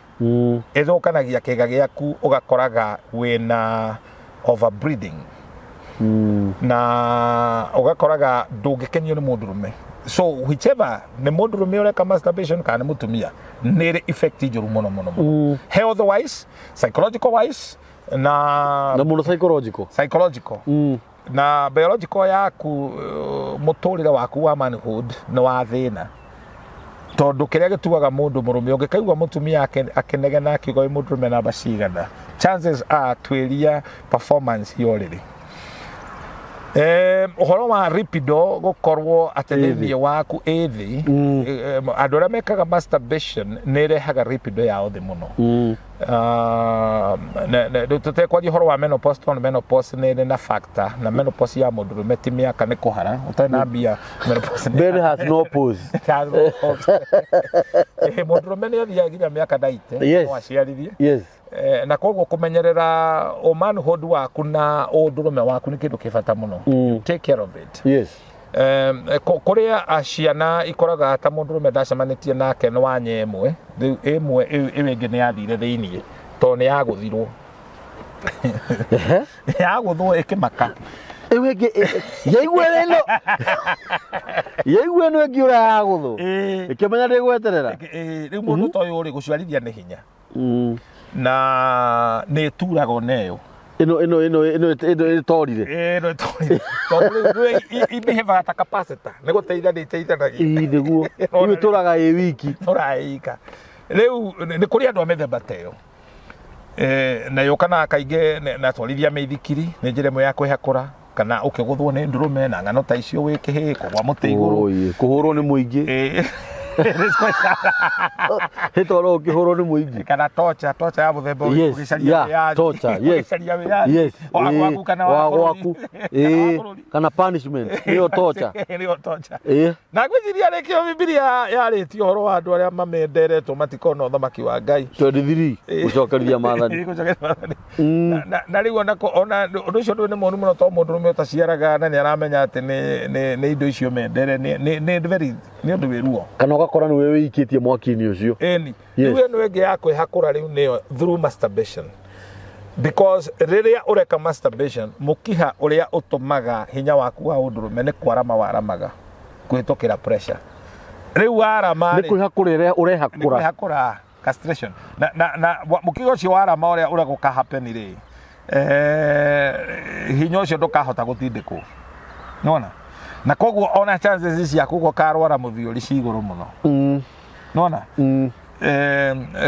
ĩthũkanagia kĩga gĩaku, ũgakoraga wĩna overbreeding na ũgakoraga ndũngĩkenio nĩ mũndũrũme. So whichever nĩ mũndũrũme ũreka masturbation kana nĩ mũtumia, nĩ ĩrĩ effect njũru mũno mũno mũno, health wise, psychological wise na Na mũno psychological. Psychological na biological yaku, mũtũrĩre waku wa manhood nĩ wa thĩna, tondũ kĩrĩa gĩtuaga mũndũ mũrũme, ũngĩkaigua mũtumia akĩnegena akiuga wĩ mũndũrũme namba cigana, chances are twĩria performance ya ũrĩrĩ. Ũhoro wa libido gũkorwo atĩ Ĩ thĩ. Thĩinĩ waku ĩ thĩ. Andũ arĩa mekaga masturbation nĩ ĩrehaga libido yao thĩ mũno. Rĩu tũtekwaria ũhoro wa menopause, tondũ menopause nĩ ĩrĩ na factor, na menopause ya mũndũrũme ti mĩaka, nĩ kũhara ũtarĩ na mbia, menopause nĩ Ben has no pause. It has no pause. Mũndũrũme nĩ athiaga nginya mĩaka 90 no aciarithie. Na koguo kũmenyerera manhood waku na ũndũrũme waku nĩ kĩndũ kĩ bata mũno. Take care of it. Kũrĩa ciana ikoraga ta mũndũrũme ndacemanĩtie nake nĩ wanya ĩmwe, rĩu ĩmwe ĩyo ĩngĩ nĩ yathire thĩiniĩ tondũ nĩ yagũthirwo, yagũthwo ĩkĩmaka. Ĩyo ĩngĩ yaigua ĩno, yaigua ĩno ĩngĩ ũrĩa yagũthwo, ĩkĩmenya ndĩgweterera. Rĩu mũndũ ta ũyũ rĩ, gũciarithia nĩ hinya na nĩ ĩturaga ona ĩyo. Ĩno ĩtorire. Ĩno ĩtorire, tondũ rĩu ibehavaga ta capacitor, nĩ gũteithania iteithanagia. Ii nĩguo rĩu ĩtũraga ĩ wiki. Tũraika rĩu nĩ kũrĩ andũ a mĩthemba ta ĩyo. Na yũkanaga kaingĩ na twarithia mĩithikiri nĩ njĩra ĩmwe ya kwĩhakũra, kana ũkĩgũthwo nĩ ndũrũme na ng'ano ta icio, wĩ kĩhĩĩ kũgwa mũtĩ igũrũ. Oi, kũhũrwo nĩ mũingĩ. Hĩtwarwo ũkĩhũrwo nĩ mũingĩ. Kana tocha, tocha ya mũthemba ũyũ, ũgĩcaria wĩyathi. Torture, yes. Ũgĩcaria wĩyathi. Wa gwaku kana wa wa bũrũri. Gwaku. Kana wa bũrũri. Kana punishment nĩyo torture. Nĩyo torture. Na ngwĩciria nĩkĩo Bibilia yarĩtie ũhoro wa andũ arĩa mamenderetwo matikona ũthamaki wa Ngai. 23 gũcokeria maathani. Gũcokeria maathani. Na rĩu ona ona ũndũ ũcio ndũĩ nĩ mũru mũno, tondũ mũndũrũme ũtaciaraga na nĩ aramenya atĩ nĩ indo icio mendere nĩ very nĩ ũndũ wĩ ruo. Kana ũgakora nĩwe wĩikĩtie mwaki-inĩ ũcio. Ĩni. Rĩu ĩno ĩngĩ ya kwĩhakũra rĩu nĩyo through masturbation, because rĩrĩa ũreka masturbation, mũkiha ũrĩa ũtũmaga hinya waku wa ũndũrũme nĩ kwarama waramaga kũhĩtũkĩra pressure. Rĩu warama nĩ rĩ, kwĩhakũra nĩ ũrehakũra. Kwĩhakũra, castration, na mũkiha ũcio warama, ũrĩa gũka happen rĩ, hinya ũcio ndũkahota gũtindĩkwo, nĩwona? Na koguo ona chances ciaku gũkarwara mũthiũri ci igũrũ mũno. Nĩwona?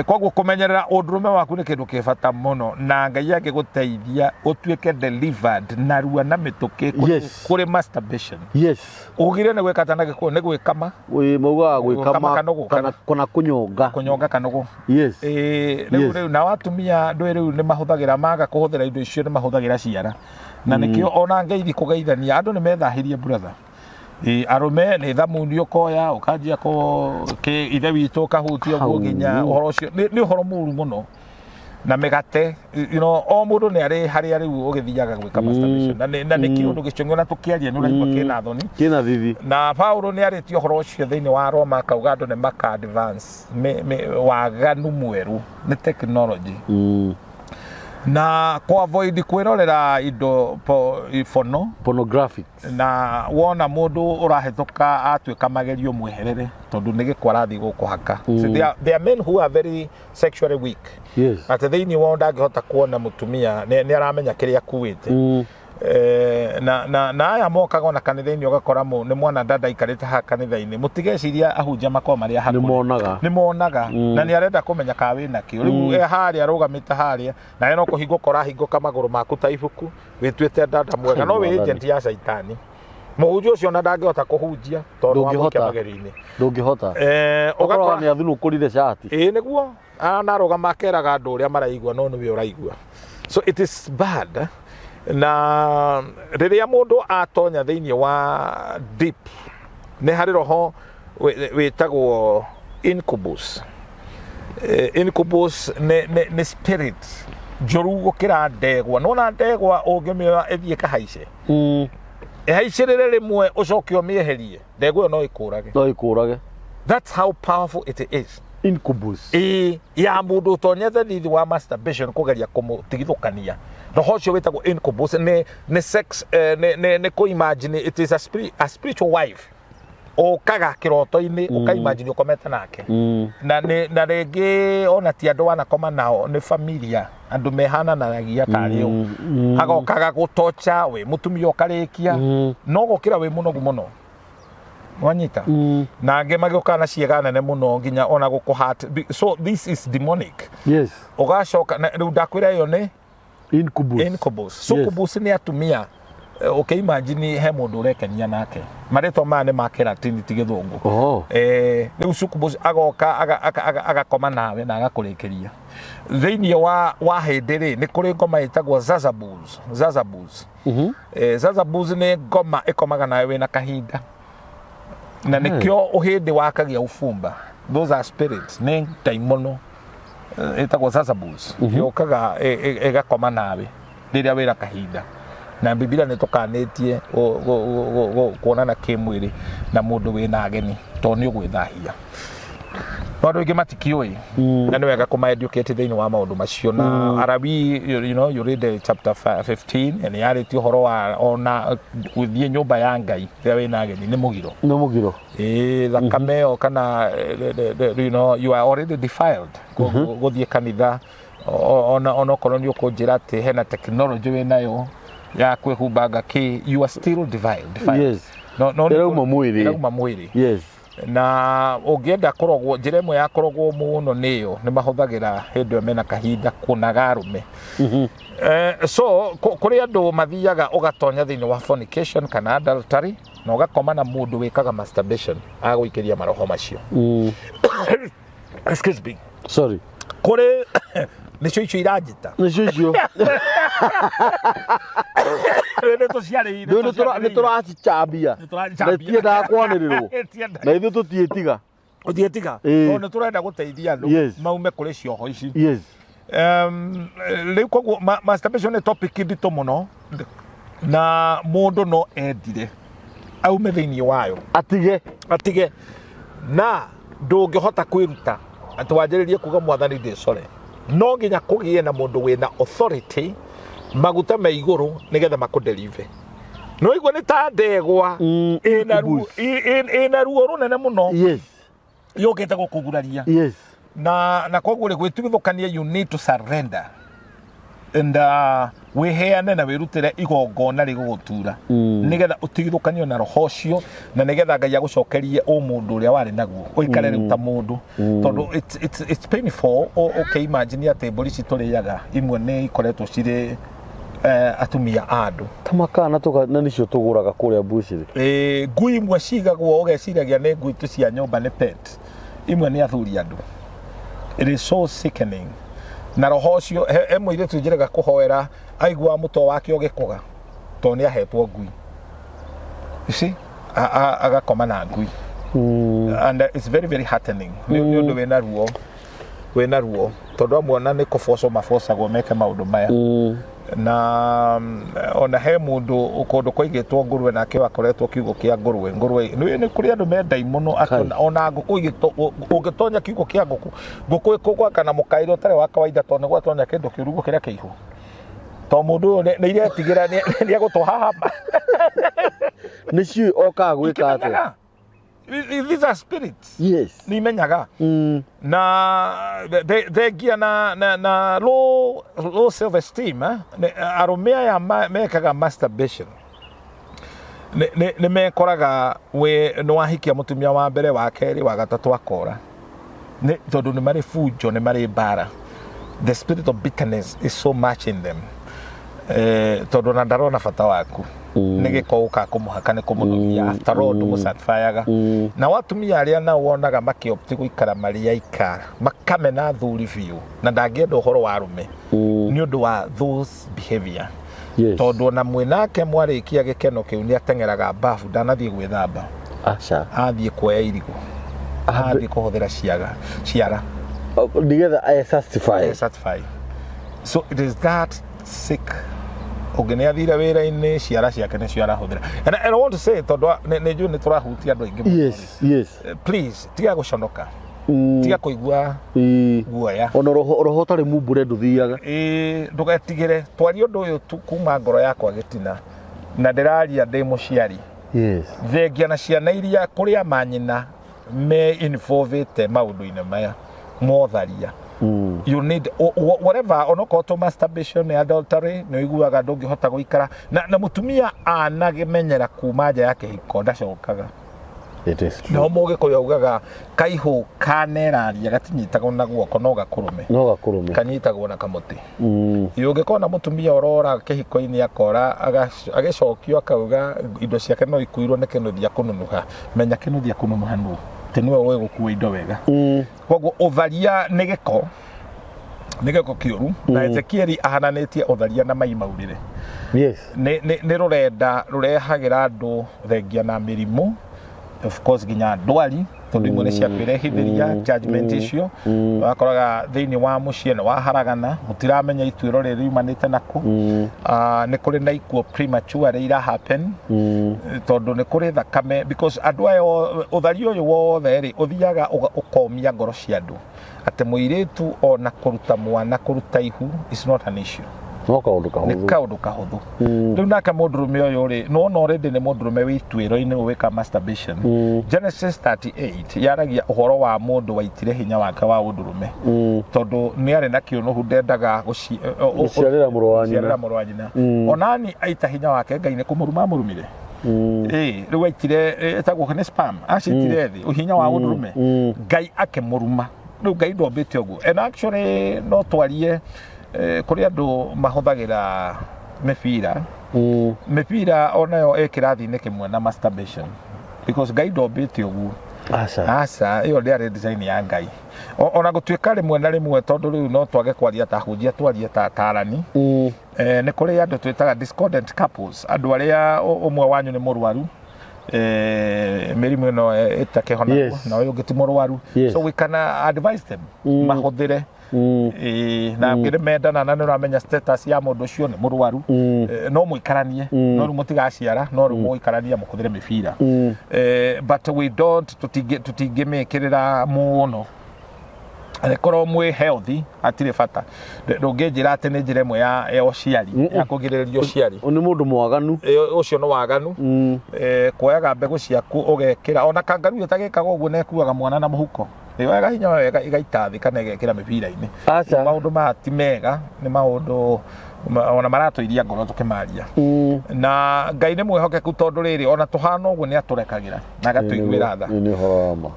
Koguo kũmenyerera ũndũrũme waku nĩ kĩndũ kĩ bata mũno, na Ngai angĩgũteithia ũtuĩke delivered narua na mĩtũkĩ kũrĩ masturbation. Ugire nĩ gwĩka ta na gĩkũyũ nĩ gwĩkama. Maugaga Gwĩkama gwĩkama kanũgũ, kana kũnyonga. Kũnyonga kanũgũ. Rĩu rĩu nao atumia ndũĩ rĩu nĩ mahũthagĩra, maga kũhũthĩra indo icio nĩ mahũthagĩra ciara, na nĩkĩo ona ngeithi kũgeithania andũ nĩ methahirie, brother. Ĩ, arũme nĩ thamuni ũkoya ũkanjia kũ kĩ ithe witũ ũkahutia ũguo nginya Hau. ũhoro ũcio nĩ ũhoro mũru mũno na mĩgate o mũndũ nĩ arĩ harĩa rĩu ũgĩthiaga gwĩka masturbation na nĩ kĩũndũ gĩcũng'o na tũkĩaria nĩ ũraigua kĩna thoni. Kĩna thithi. Na Paulo nĩ arĩtie ũhoro ũcio thĩinĩ wa Roma, akauga andũ nĩ maka advance waganu mwerũ nĩ technology na kũ avoid kwĩrorera indo porno. Pornographic. Na wona mũndũ ũrahĩtũka atuĩka magerio, mweherere, tondũ nĩ gĩko arathiĩ gũkũhaka. So there are men who are very sexually weak, atĩ thĩinĩ wao ndangĩhota kuona mũtumia, nĩ aramenya kĩrĩa akuĩte. Na aya mokaga ona kanitha-inĩ, ũgakora nĩ mwana dada aikarĩte haha kanitha-inĩ. Mũtigeciria ahunjia makorwo marĩ Nĩ ahakũre. Monaga. Nĩ monaga na nĩ arenda kũmenya kana wĩ nakĩo. Rĩu e harĩa arũgamĩte harĩa nawe no kũhingũka ũrahingũka magũrũ maku ta ibuku, wĩtuĩte dada mwega, no wĩ Mwathani. agent ya caitani. Mũhunjia ũcio ona ndangĩhota kũhunjia tondũ wamũikia Ndũngĩhota. magerio-inĩ. Ndũngĩhota. Ũgakora ũgakora nĩ athunũkũrire cati. Ĩĩ, nĩguo anarũgama akeraga andũ ũrĩa maraigua, no nĩwe ũraigua. So it is bad. Na rĩrĩa mũndũ atonya thĩinĩ wa deep, nĩ harĩ roho wĩtagwo incubus. Incubus nĩ spirit njũru gũkĩra ndegwa. Nona ndegwa ũngĩmĩoya ĩthiĩ ĩkahaice, ĩhaicĩrĩre rĩmwe, ũcoke ũmĩeherie, ndegwa ĩyo no ĩkũrage. No ĩkũrage. That's how powerful it is. Incubus. Ĩĩ, ya mũndũ ũtonyete thithi wa masturbation kũgeria kũmũtigithũkania, roho ũcio wĩtagwo incubus nĩ sex, nĩ kũ-imagine it is a spiritual wife ũkaga kĩroto-inĩ, ũka-imagine ũkomete nake. Na rĩngĩ ona ti andũ wanakoma nao, nĩ familia, andũ mehananagia tarĩ o agokaga gũtocha wĩ mũtumia ũkarĩkia no gũkĩra wĩ mũnogu mũno, wanyita. Na angĩ magĩũkaga na ciĩga nene mũno nginya ona gũkũ hurt. So this is demonic. Ũgacoka rĩu ndakwĩra ĩyo nĩ Incubus. Incubus. Succubus nĩ atumia. Ũkĩimagine he mũndũ ũrekenia nake, marĩtwa maya nĩ ma Kĩratini, ti Gĩthũngũ. Oh. Rĩu succubus agoka agakoma nawe na agakũrĩkĩria thĩinĩ wa hĩndĩ rĩ. Nĩ kũrĩ ngoma ĩtagwo zazabus. Zazabus. Zazabus nĩ ngoma ĩkomaga nawe wĩna kahinda, na nĩkĩo ũhĩndĩ wakagia ũbumba. Those are spirits, nĩ ndaimono ĩtagwo zazabus, yũkaga ĩgakoma nawe rĩrĩa wĩna kahinda. Na Bibilia nĩ tũkanĩtie kuonana kĩmwĩrĩ na mũndũ wĩna ageni, tondũ nĩ ũgwĩthahia. No andũ aingĩ matikĩũĩ, na nĩ wega kũma-educate thĩinĩ wa maũndũ macio. Na Arabi, you read the chapter 15, na nĩ yarĩtie ũhoro wa ona gũthiĩ nyũmba ya Ngai rĩrĩa wĩna ageni nĩ mũgiro. Nĩ mũgiro. Ĩĩ, thakame ĩyo kana you are already defiled. Gũthiĩ kanitha ona okorwo nĩ ũkũnjĩra atĩ hena technology wĩnayo ya kwĩhumbanga kĩ, you are still defiled. No Ĩrauma mwĩrĩ. Ĩrauma mwĩrĩ. Na ũngĩenda kũrogwo, njĩra ĩmwe ya kũrogwo mũno nĩyo nĩ mahũthagĩra hĩndĩ ĩyo mena kahinda kũnaga arũme. So kũrĩ andũ mathiaga ũgatonya thĩinĩ wa fornication kana adultery na ũgakoma na mũndũ wĩkaga masturbation, agũikĩria maroho macio. Excuse me. Sorry. Kũrĩ nĩcio icio iranjĩta. Nĩcio icio. Nĩ tũciarĩire. Rĩu nĩ tũracicambia. Na itiendaga kwanĩrĩrwo, na ithuĩ tũtiĩtiga. Ũtiĩtiga. Ĩĩ. Tondũ nĩ tũrenda gũteithia andũ maume kũrĩ cioho ici. Rĩu koguo masturbation nĩ topic nditũ mũno, na mũndũ no endire aume thĩinĩ wayo. Atige. Atige, na ndũngĩhota kwĩruta atĩ wanjĩrĩrie kuga, "Mwathani, ndĩcore." No nginya kũgĩe na mũndũ wĩna authority, maguta me igũrũ, nĩgetha makũdeliver. No igua nĩ ta ndegwa Incubus. ĩna ruo rũnene mũno yũkĩte gũkũguraria. Na koguo rĩ, gwĩtigithũkania, you need to surrender and wĩheane na wĩrutĩre igongona rĩgũgũtura, nĩgetha ũtigithũkanio na roho ũcio, na nĩgetha Ngai agũcokerie ũmũndũ ũrĩa warĩ naguo, ũikare rĩu ta mũndũ, tondũ it's painful. Ũkĩimagine atĩ mbũri ici tũrĩaga imwe nĩ ikoretwo cirĩ atumia a andũ. Ta makana tuka na nicio tũgũraga kũrĩa mbucĩrĩ. Ngui imwe cigagwo, ũgeciragia nĩ ngui tu cia nyũmba, nĩ pet, imwe nĩ athuri andũ. It is so sickening. Na roho ũcio, he mũirĩtu njĩrĩga kũhoera, aiguaga mũtwe wake ũgĩkũga tondũ nĩ ahetwo ngui. You see? Agakoma na ngui. And it's very very heartening, nĩ ũndũ wĩna ruo, wĩna ruo, tondũ amwe ona nĩ kũbocwo mabocagwo meke maũndũ maya. Na ona he mũndũ kũndũ kwaigĩtwo ngũrwe, nake akoretwo kiugũ kĩa ngũrwe. Ngũrwe nĩ kũrĩ andũ mendai mũno atĩ ona ngũkũ ũngĩtonya kiugũ kĩa ngũkũ, ngũkũ ĩkũgwaka na mũkaĩre ũtarĩ wa kawaida, tondũ nĩ gwatonya kĩndũ kĩũru gũkĩra kĩihũ, to mũndũ ũyũ nĩ iretigĩra nĩ egũtũhahama. Nĩ ciũĩ okaga gwĩka atĩa. Ikimenyaga. These are spirits. Nĩ imenyaga. Na thengia na low self esteem, eh? Arũme aya mekaga masturbation nĩ mekoraga we nĩ wahikia mũtumia wa mbere, wa kerĩ, wa gatatũ, akora nĩ tondũ nĩ marĩ bunjo, nĩ marĩ mbara. The spirit of bitterness is so much in them, tondũ ona ndarona bata waku, nĩ gĩko ũka kũmũhaka, nĩ kũmũnogia. After all, ndũmũsatisfyaga. Nao atumia arĩa nao wonaga makĩopti gũikara marĩ aika, makamena athuri biũ, na ndangĩenda ũhoro wa arũme nĩ ũndũ wa those behavior, tondũ ona mwĩnake mwarĩkia gĩkeno kĩu, nĩ ateng'eraga bafu, ndanathiĩ gwĩthamba. Aca. Athiĩ kuoya irigũ, athiĩ kũhũthĩra ciaga ciara. Nĩgetha e satisfy. Satisfy. So it is that sick. Ũngĩ nĩ athire wĩra-inĩ, ciara ciake nĩcio arahũthĩra. And I want to say, tondũ nĩ njũĩ nĩ tũrahutia andũ aingĩ mũno. Please, tiga gũconoka, tiga kũigua guoya. Ona roho ũtarĩ mumbũre ndũthiaga. Ĩĩ, ndũgetigĩre, twarie ũndũ ũyũ tu kuma ngoro yakwa gĩtina, na ndĩraria ndĩ mũciari. Thengia na ciana iria kũrĩa manyina me involvĩte maũndũ-inĩ maya motharia, you need whatever, onokorwo to masturbation, nĩ adultery, nĩ ũiguaga ndũngĩhota gũikara na mũtumia anagĩmenyera kuma nja ya kĩhiko, ndacokaga. It is true. Nao mũgĩkũyũ augaga kaihũ kaneraria gatinyitagwo na guoko, no gakũrũme. No gakũrũme. Kanyitagwo na kamũtĩ. Ũngĩkorwo na mũtumia ũrora kĩhiko-inĩ, akora agĩcokio, akauga indo ciake no ikuirwo nĩ kĩnuthia kũnunuha, menya kĩnuthia kũnunuha nũ, tĩ nĩwe ũĩ gũkua indo wega. Koguo ũtharia nĩ gĩko, nĩ gĩko kĩũru, na Ezekieli ahananĩtie ũtharia na mai maurĩre. Nĩ rũrenda rũrehagĩra andũ thengia na mĩrimũ, of course nginya ndwari, tondũ imwe nĩ cia kwĩrehithĩria judgment icio. Wakoraga thĩinĩ wa mũciĩ nĩ waharagana, mũtiramenya ituĩro rĩrĩ riumanĩte nakũ. Ah, nĩ kũrĩ na ikuũ premature ira happen, tondũ nĩ kũrĩ thakame, because andũ aya ũtharia ũyũ wothe rĩ, ũthiaga ũkomia ngoro cia andũ, atĩ mũirĩtu ona kũruta mwana, kũruta ihu is not an issue. No kaũndũ Nĩ kahũthũ. Kaũndũ kahũthũ. Rĩu nake mũndũrũme ũyũ rĩ, nĩwona already nĩ mũndũrũme wĩ ituĩro-inĩ wĩka masturbation. Genesis 38 yaragia ũhoro wa mũndũ waitire hinya wake wa ũndũrũme, tondũ nĩ arĩ na kĩũnũhu, ndendaga Gũciarĩra mũrũ wa nyina. Gũciarĩra mũrũ wa nyina. Onani aita hinya wake, Ngai nĩ kũmũruma amũrumire. Ĩĩ, rĩu aitire ĩtagwo nĩ sperm, acitire thĩ, hinya wa ũndũrũme. Ngai akĩmũruma. Rĩu Ngai ndombĩte ũguo. And actually no twarie, kũrĩ andũ mahũthagĩra mĩbira. Mĩbira onayo ĩ kĩrathi-inĩ kĩmwe na masturbation, because Ngai ndombĩte ũguo. Aca. Aca, ĩyo ndĩarĩ design ya Ngai. Ona gũtuĩka rĩmwe na rĩmwe, tondũ rĩu no twage kwaria ta hunjia, twarie ta atarani, nĩ kũrĩ andũ twĩtaga discordant couples, andũ arĩa ũmwe wanyu nĩ mũrwaru mĩrimũ ĩno ĩtakĩhonagwo, na ũyũ ũngĩ ti mũrwaru. So we can advise them mahũthĩre. Ĩĩ, na ngĩrĩ mendana na nĩ ũramenya status ya mũndũ ũcio nĩ mũrwaru, no mũikaranie, no rĩu mũtigaciara, no rĩu mũikaranie mũhũthĩre mĩbira. But we don't, tũtingĩmĩkĩrĩra mũno. Angĩkorwo mwĩ healthy, hatirĩ bata. Ndũngĩnjĩra atĩ nĩ njĩra ĩmwe ya ũciari, ya kũgirĩrĩria ũciari. Nĩ mũndũ mwaganu. Ũcio nĩ waganu. Kuoyaga mbegũ ciaku ũgekĩra, ona kangaroo ĩtagĩkaga ũguo, na ĩkuaga mwana na mũhuko, ĩyoyaga hinya wayo ĩgaita thĩ kana ĩgekĩra mĩbira-inĩ. Aca. Maũndũ maya ti mega, nĩ maũndũ ona maratũiria ngoro tũkĩmaria. Na Ngai nĩ mwĩhokeku, tondũ rĩrĩ, ona tũhana ũguo, nĩ atũrekagĩra na agatũiguĩra tha. Nĩ ũhoro wa ma.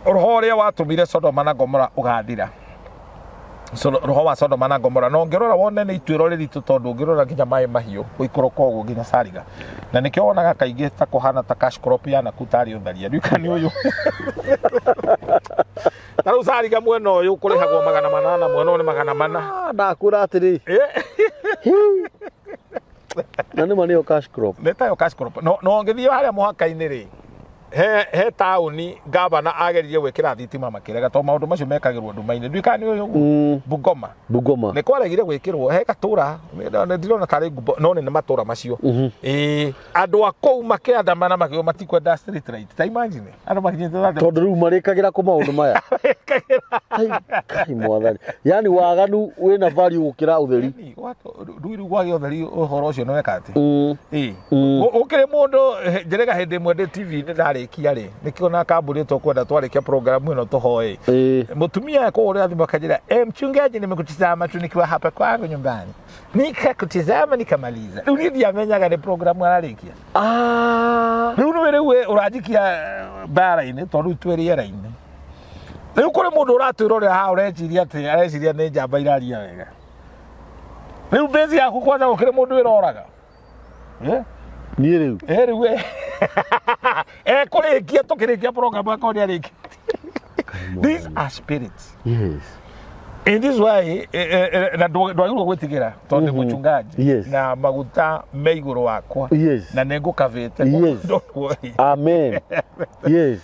Roho ũrĩa watũmire Sodoma na Gomora ũgathira. So, roho wa Sodoma na Gomora, na ũngĩrora wone nĩ ituĩro rĩritũ, tondũ ũngĩrora nginya maĩ mahiũ gũikũrũka ũguo nginya Sariga, na nĩkĩo wonaga kaingĩ ta kũhana ta cash crop yanaku tarĩ ũtharia. Ndiũĩ kana nĩ ũyũ ta rĩu Sariga mwena ũyũ kũrĩhagwo 800, mwena ũyũ nĩ 400. Ah, ndakwĩra atĩrĩ. Na nĩ ma nĩyo cash crop. Nĩ tayo cash crop. No ngĩthiĩ harĩa mũhaka-inĩ rĩ, he taũni gavana ageririe gwĩkĩra thitima makĩrega tondũ maũndũ macio mekagĩrwo nduma-inĩ. Ndiũĩ kana nĩ ũyũ ũguo. Bungoma. Bungoma. Nĩ kwaregire gwĩkĩrwo he gatũra ndirona tarĩ ngumbo no nĩ matũra macio. Ĩĩ, andũ a kũu makĩandamana makiuga matikwenda street light. Ta imagine andũ makinyĩte Tondũ rĩu marĩkagĩra kũ maũndũ maya? Ai, Kai mwathani. Yaani waganu wĩna value gũkĩra ũtheri. Rĩu rĩu kwagĩa ũtheri ũhoro ũcio nĩ weka atĩ. Ĩĩ. Gũkĩrĩ mũndũ njĩrĩga hĩndĩ ĩmwe ndĩ TV-inĩ ndarĩkia rĩ, nĩkĩo na kambuni tũkwenda twarĩkia program ĩno tũhoe. Mũtumia kũhũrĩra thimũ akanjĩra, mchungaji, nimekutizama tu nikiwa hapa kwangu nyumbani, nikakutizama nikamaliza. Rĩu niĩ ndiamenyaga nĩ program ararĩkia. Rĩu nĩwe rĩu we ũranjikia mbara-inĩ tondũ rĩu twĩ rĩera-inĩ. Rĩu kũrĩ mũndũ ũratwĩrorera haha ũreciria atĩ areciria nĩ njamba iraria wega. Rĩu base yaku kwanza gũkĩrĩ mũndũ ĩroraga. Niĩ rĩu. Rĩu we. Ekũrĩkia tũkĩrĩkia program akorwo nĩ arĩkĩtie. These are spirits. In this way, na ndwagĩrĩirwo gwĩtigĩra tondũ ndĩ mũchungaji na maguta me igũrũ wakwa na nĩ ngũkabĩte. Don't worry. Amen. Yes.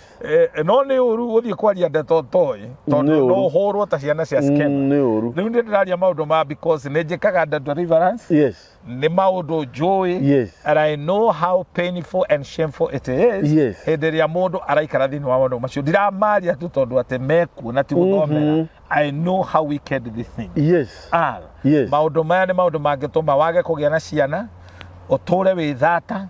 No nĩ ũru gũthiĩ kwaria ndeto ũtoĩ tondũ Nĩ ũru. no ũhũrwo ta ciana cia Skema. Nĩ ũru. Rĩu nĩ ndĩraria maũndũ ma because nĩ njĩkaga deliverance. Nĩ maũndũ njũĩ. And I know how painful and shameful it is. Hĩndĩ ĩrĩa mũndũ araikara thĩinĩ wa maũndũ macio ndiramaria tu tondũ atĩ mekuo na ti gũthomera. I know how wicked this thing are. Maũndũ maya nĩ maũndũ mangĩtũma wage kũgĩa na ciana, ũtũre wĩ thata.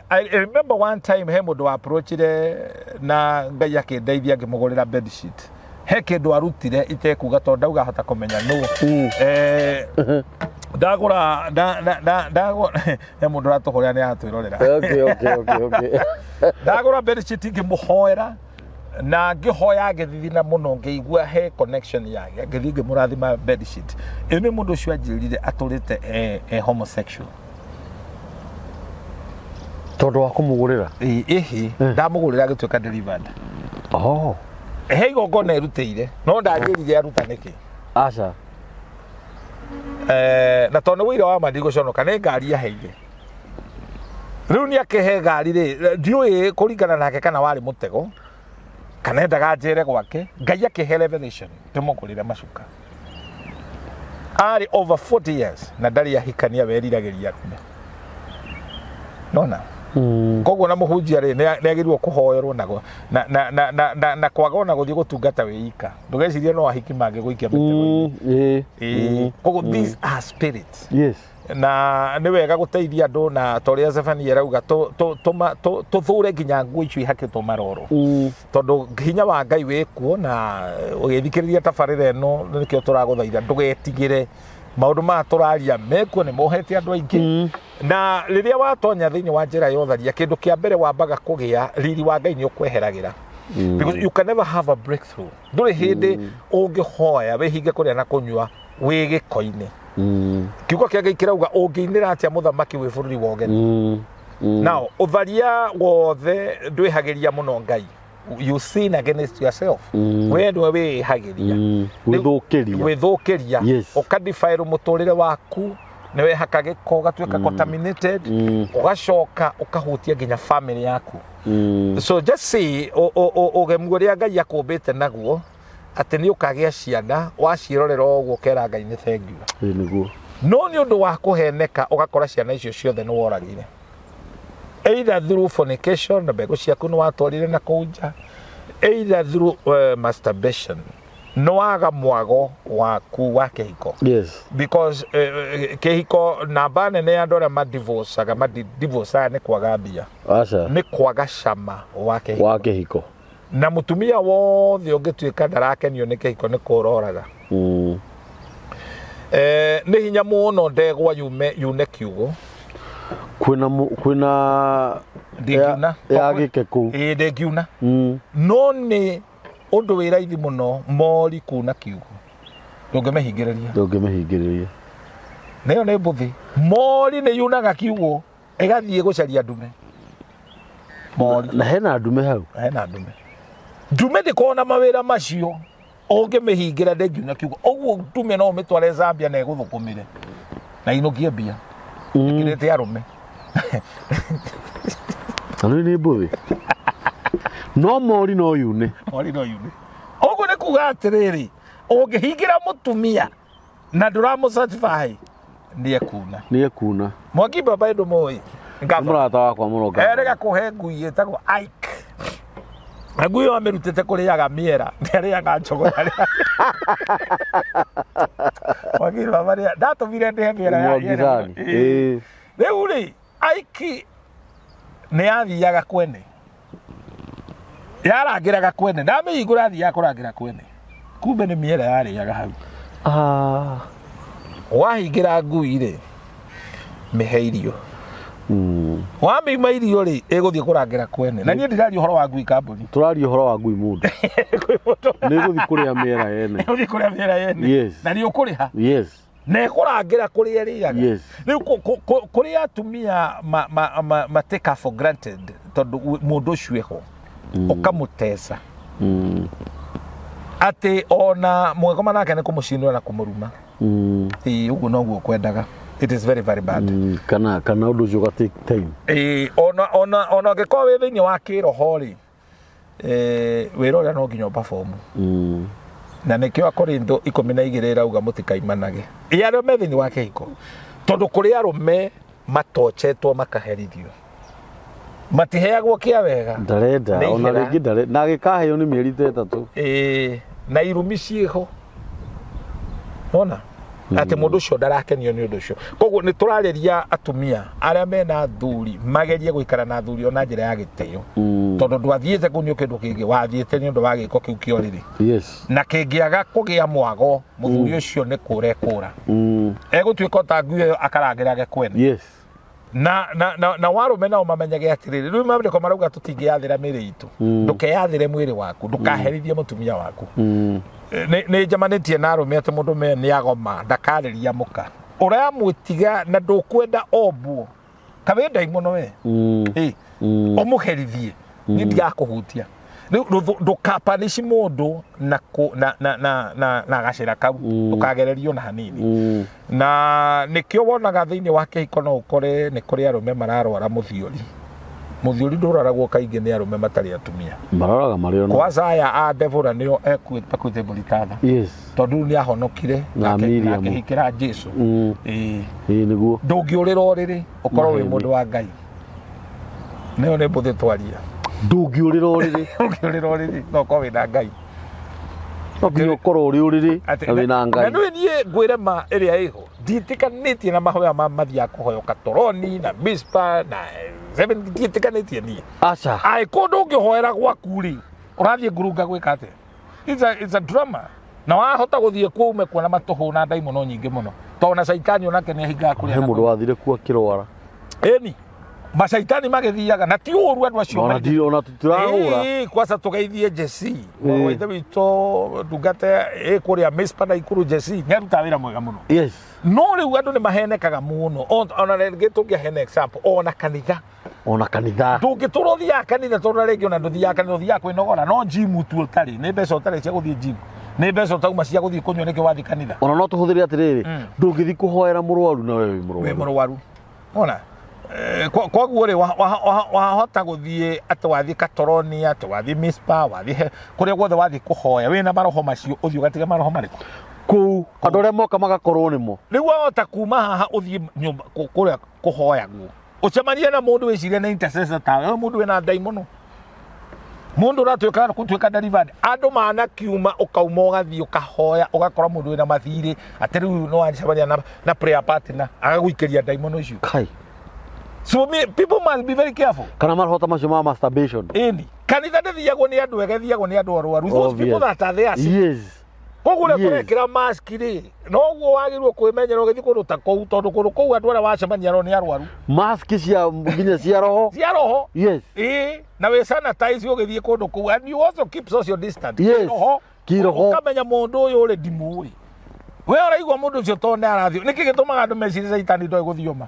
I remember one time he mũndũ wa approachire na Ngai akĩndeithia ngĩmũgũrĩra bed sheet. He kĩndũ arutire itekuga tondũ ndauga hota kũmenya nũ. Ndagũra ndagũra he mũndũ ũratũhũrĩra nĩ aratwĩrorera. Ndagũra bed sheet ngĩmũhoera na ngĩhoya ngĩthithina mũno ngĩigua he connection yake ngĩthiĩ ngĩmũrathima bed sheet. Ĩyo nĩ mũndũ ũcio anjĩrire atũrĩte e homosexual. Tondũ wa kũmũgũrĩra? Ĩhĩ, ndamũgũrĩra agĩtuĩka delivered. He igongona erutĩire no ndanjĩrire aruta nĩkĩ. Aca. Na tondũ nĩ ũira wa ma ndigũconoka nĩ ngari aheire. Rĩu nĩ akĩhe ngari rĩ, ndiũĩ kũringana nake kana warĩ mũtego kana endaga njere gwake. Ngai akĩhe revelation ndĩmũgũrĩre macuka. Arĩ over 40 years na ndarĩ ahikania weriragĩria arũme. Nona? Koguo na mũhunjia rĩ nĩ agĩrĩirwo kũhoerwo na kwaga ona gũthiĩ gũtungata wĩ ika. Ndũgecirie no ahiki mangĩgũikia mĩtego-inĩ. Koguo these are spirits. Na nĩ wega gũteithia andũ na ta ũrĩa Zephania arauga tũthure nginya nguo icio ihakĩtwo maroro. Tondũ hinya wa Ngai wĩkuo na ũgĩthikĩrĩria tabarĩra ĩno nĩkĩo tũragũthaitha ndũgetigĩre maũndũ maya tũraria mekuo nĩ mohete andũ aingĩ. Na rĩrĩa watonya thĩinĩ wa njĩra ya ũtharia kĩndũ kĩa mbere wambaga kũgĩa riri wa Ngai nĩ ũkweheragĩra. Because you can never have a breakthrough. Ndũrĩ hĩndĩ ũngĩhoya wĩhinge kũrĩa na kũnyua wĩ gĩko-inĩ. Kiugo kĩa Ngai kĩrauga ũngĩinĩra atĩa mũthamaki wĩ bũrũri wa ũgeni. Now ũtharia wothe ndwĩhagĩria mũno Ngai. You sin against yourself. We nĩwe wĩĩhagĩria. Gwĩthũkĩria. Gwĩthũkĩria. Ũkadefile mũtũrĩre waku nĩ wehaka gĩko ũgatuĩka contaminated ũgacoka ũkahutia nginya family yaku. So just see ũgemu ũrĩa Ngai akũmbĩte naguo atĩ nĩ ũkagĩa ciana waciĩrorera ũguo ũkera Ngai nĩ thengiũ. Nĩguo. No nĩ ũndũ wa kũheneka ũgakora ciana icio ciothe nĩ woragire. Either through fornication na mbegũ ciaku nĩ watwarire na kũu nja, either through masturbation nĩ waga mwago waku wa kĩhiko. Because kĩhiko namba nene ya andũ arĩa madivorcaga madivorcaga nĩ kwaga mbia. Aca. Nĩ kwaga cama wa kĩhiko. Wa kĩhiko. Na mũtumia wothe ũngĩtuĩka ndarakenio nĩ kĩhiko nĩ kũroraga. Nĩ hinya mũno ndegwa yune kiugo. Kwĩna ndingiuna ya gĩke kũu. Ĩĩ ndingiuna. No nĩ ũndũ wĩ raithi mũno mori kuna kiugo. Ndũngĩmĩhingĩrĩria. Ndũngĩmĩhingĩrĩria. Nayo nĩ mbũthĩ. Mori nĩ yunaga kiugo ĩgathiĩ gũcaria ndume. Mori. Na hena ndume hau. Hena ndume. Ndume ndĩkoragwo na mawĩra macio. Ũngĩmĩhingĩra ndĩngiuna kiugo. Ũguo ndume no ũmĩtware Zambia na ĩgũthũkũmĩre. Na inũkie mbia. Ĩkĩrĩte arũme. Na nĩ mbũthĩ no mori no yune. Mori no yune. Ũguo nĩ kuga atĩrĩrĩ, ũngĩhingĩra mũtumia na ndũramũ satisfy, nĩ ekuna. Nĩ ekuna. Mwangi Baba ndũmũĩ? Nĩ mũrata wakwa mũno. Erĩga kũhe ngui ĩtagwo Ike, na ngui ĩyo amĩrutĩte kũrĩaga mĩera, nĩarĩaga njogo. Mwangi Baba ndatũmire ndĩhe mĩera ya Mwangi Thani. Ĩĩ. Rĩu rĩ, Ike nĩ yathiaga kwene, yarangĩraga kwene, ndamĩhingũra athiaga kũrangĩra kwene, kumbe nĩ mĩera yarĩaga hau. Ah. Wahingĩra ngui rĩ, mĩhe irio. Wamĩima irio rĩ, ĩgũthiĩ kũrangĩra kwene. Na niĩ ndiraria ũhoro wa ngui kambuni. Tũraria ũhoro wa ngui mũndũ. Nĩ gũthiĩ kũrĩa mĩera yene. Ĩgũthiĩ kũrĩa mĩera yene. Yes. Na nĩ ũkũrĩha. Yes. Na ĩkũrangĩra kũrĩa ĩrĩaga. Yes. Rĩu kũrĩ atumia ma take for granted tondũ mũndũ ũcio eho ũkamũteca atĩ ona mũgĩkoma nake nĩ kũmũcinũra na kũmũruma. Ĩĩ, ũguo noguo kwendaga. It is very very bad. Kana ũndũ ũcio ũga take time. Ĩĩ, ona ũngĩkorwo wĩ thĩinĩ wa kĩroho rĩ, wĩra ũrĩa no nginya ũperform. Na nĩkĩo Akorintho 12 ĩrauga mũtikaimanage. Ĩ arĩa me thĩinĩ wa kĩhiko, tondũ kũrĩ arũme matochetwo makaherithio, matiheagwo kĩa wega. Ndarenda. Nĩ ona ihera. Rĩngĩ ndare na agĩkaheo nĩ mĩeri ta 3. Ĩĩ, na irumi ciĩho wona atĩ mũndũ ũcio ndarakenio nĩ ũndũ ũcio. Koguo nĩ tũrarĩria atumia arĩa mena athuri magerie gũikara na athuri o na njĩra ya gĩtĩo, tondũ ndwathiĩte kũu nĩ kĩndũ kĩngĩ, wathiĩte nĩ ũndũ wa gĩko kĩu kĩa ũrĩrĩ. Na kĩngĩaga kũgĩa mwago, mũthuri ũcio nĩ kũra ekũra. Egũtuĩka o ta ngui ĩyo, akarangĩrage kwene. Na warũme nao mamenyage atĩrĩrĩ, rĩu maandĩko marauga tũtingĩyathĩra mĩĩrĩ itũ. Ndũkeyathĩre mwĩrĩ waku, ndũkaherithie mũtumia waku. Nĩ njamanĩtie na arũme atĩ mũndũ me nĩ agoma ndakarĩria mũka, ũramwĩtiga na ndũkwenda ombwo kawĩ ndaimono we. Ĩ, ũmũherithie, niĩ ndigakũhutia rĩu. Ndũkapanici mũndũ na kũ- na na na na na gacĩra kau. Ndũkagererio na hanini. Na nĩkĩo wonaga thĩinĩ wa kĩhiko no ũkore nĩ kũrĩ arũme mararwara mũthiori. Mũthiori ndũraragwo kaingĩ nĩ arũme matarĩ atumia. Maroraga marĩ ona. Kwanza aya a Deborah nĩo ekuĩte mbũri tatha, tondũ rĩu nĩ ahonokire. Na Miriam. Akĩhikĩra Jesu. Ĩĩ. Ĩĩ, nĩguo. Ndũngĩũrĩra ũrĩrĩ ũkorwo wĩ Maheni. mũndũ wa Ngai, nĩyo nĩ mbũthĩ twaria. Ndũngĩũrĩra ũrĩrĩ. Ndũngĩũrĩra ũrĩrĩ no ũkorwo wĩna Ngai. No nginya ũkorwo ũrĩ ũrĩrĩ Atĩ- na wĩna na Ngai. Nĩ niĩ ngwĩre ma ĩrĩa ĩho, ndiĩtĩkanĩtie na mahoya ma mathiaga kũhoya Katoroni na Mispa na Seven, ndiĩtĩkanĩtie niĩ. Aca. Aĩ, kũndũ ũngĩhoera gwaku rĩ, ũrathiĩ ngurunga gwĩka atĩa? It's a drama, na wahota gũthiĩ kuo ume kuona matũhũ na ndaimono nyingĩ mũno, tondũ na caitani onake nĩ ahingaga kũrĩa. He Na mũndũ kũu. wathire kuo akĩrwara. Ĩni, macaitani magĩthiaga na ti ũru andũ acio Ona maingĩ. ona tũtirahũra. Ĩĩ, kwanza tũgeithie Jesi, mũrũ wa ithe witũ, ndungata ĩ kũrĩa Mispa na Ikuru. Jesi nĩ arutaga wĩra mwega mũno. No rĩu andũ nĩ mahenekaga mũno. Ona rĩngĩ tũngĩahena example, ona kanitha. Ona kanitha. Ndũngĩtũra ũthiaga kanitha, tondũ na rĩngĩ ona ndũthiaga kanitha, ũthiaga kwĩnogora no gym tu ũtarĩ, nĩ mbeca ũtarĩ cia gũthiĩ gym, nĩ mbeca ũtauma cia gũthiĩ kũnyua, nĩkĩo wathiĩ kanitha. Ona no tũhũthĩre atĩrĩrĩ, ndũngĩthiĩ kũhoera mũrwaru na we wĩ wĩ mũrwaru. Mũrwaru ona. Koguo rĩ, wahota gũthiĩ atĩ wathiĩ Katoroni, atĩ wathiĩ Mispa, wathiĩ kũrĩa guothe wathiĩ kũhoya wĩna maroho macio, ũthiĩ ũgatiga maroho marĩkũ? Kũu andũ arĩa moka magakorwo nĩmo. Rĩu wahota kuma haha ũthiĩ nyũmba kũrĩa kũhoyagwo, ũcemanie na mũndũ wĩcirie nĩ intercessor tawe, ũyũ mũndũ wĩna ndaimono, mũndũ ũratuĩka gũtuĩka delivered. Andũ manakiuma, ũkauma ũgathiĩ ũkahoya, ũgakora mũndũ wĩna mathirĩ, atĩ rĩu nĩ wacemania na prayer partner agagũikĩria ndaimono icio. Kai. So me, people must be very careful. Kana maroho ta macio ma masturbation. Ĩni, kanitha ndĩthiagwo nĩ andũ ega, ĩthiagwo nĩ andũ arwaru, those Obvious. people that are there sick. Koguo ũrĩa tũrekĩra mask rĩ, noguo wagĩrĩirwo kwĩmenyerera ũgĩthiĩ kũndũ ta kũu, tondũ kũndũ kũu andũ arĩa wacemania nao nĩ arwaru. Mask cia nginya cia roho. Cia roho. Ĩĩ, na wĩ sanitize ũgĩthiĩ kũndũ kũu, and you also keep social distance. Kĩroho. Kĩroho. Ũkamenya mũndũ ũyũ rĩ, ndimũĩ. We ũraigua mũndũ ũcio tondũ nĩ arathiĩ, nĩkĩ gĩtũmaga andũ mecirie caitani ndoĩ gũthioma?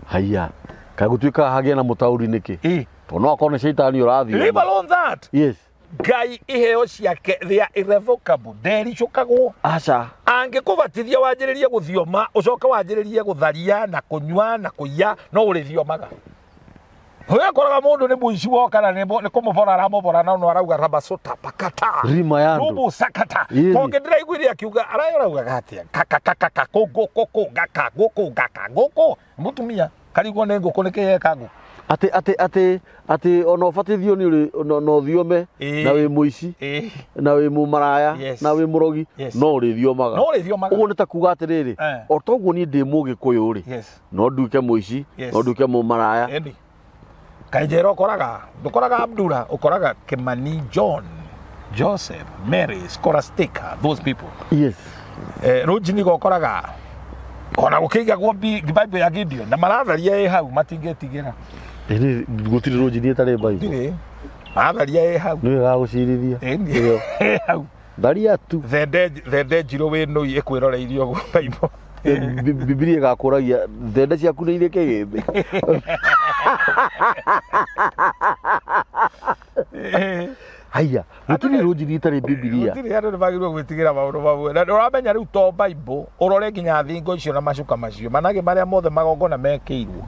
Haiya, kaĩ gũtuĩkaga hagĩe na mũtaũri nĩkĩ? Ĩĩ. Tondũ no akorwo nĩ caitani ũrathiĩ. Leave alone that. Ngai iheo ciake, they are irrevocable, ndericũkagwo. Aca. Angĩkũbatithia wanjĩrĩrie gũthioma, ũcoke wanjĩrĩrie gũtharia na kũnyua na kũiya, no ũrĩthiomaga. Ũkoraga mũndũ nĩ mũici woka na nĩ kũmũbora aramũbora, no no arauga rabasota pakata Rima ya andũ. Rubu sakata. Ĩni. Tondũ ndĩraiguire akiuga arayo araugaga atĩa kakakakaka kũngũkũkũ ngaka ngũkũ ngaka ngũkũ mũtumia karigwo nĩ ngũkũ nĩkĩ yeka ngũkũ. Atĩ ona ũbatithio nĩ ũrĩ no ũthiome na wĩ mũici na wĩ mũmaraya na wĩ mũrogi, no ũrĩthiomaga. No ũrĩthiomaga. Ũguo nĩ ta kuga atĩrĩrĩ, o toguo niĩ ndĩ Mũgĩkũyũ rĩ, no nduĩke mũici, no nduĩke mũmaraya. Ĩni. Kaĩ njera ũkoraga ndũkoraga Abdullah, ũkoraga Kimani, John, Joseph, Mary, Scholastica, those people. Rũnjiniga ũkoraga ona gũkĩigagwo Bible ya Gideon na maratharia ĩ hau, matingĩtigĩra. Ĩni, gũtirĩ rũnjini ĩtarĩ Bible. Gũtirĩ maratharia ĩ hau. Nĩ wega gũcirithia. Ĩni. Ĩyo. Ĩ hau. Tharia tu. Thende thende njirũ wĩ nũi ĩkwĩroreirie ũguo Bible. Bibilia ĩgakũragia thende ciaku nĩ irĩ kĩgĩmbĩ. Haiya, gũtirĩ rũnjini ĩtarĩ Bibilia. Gũtirĩ, andũ nĩ magĩrĩirwo gwĩtigĩra maũndũ mamwe, na ũramenya rĩu to Bible, ũrore nginya thingo icio na macuka macio managĩ marĩa mothe magongona mekĩirwo.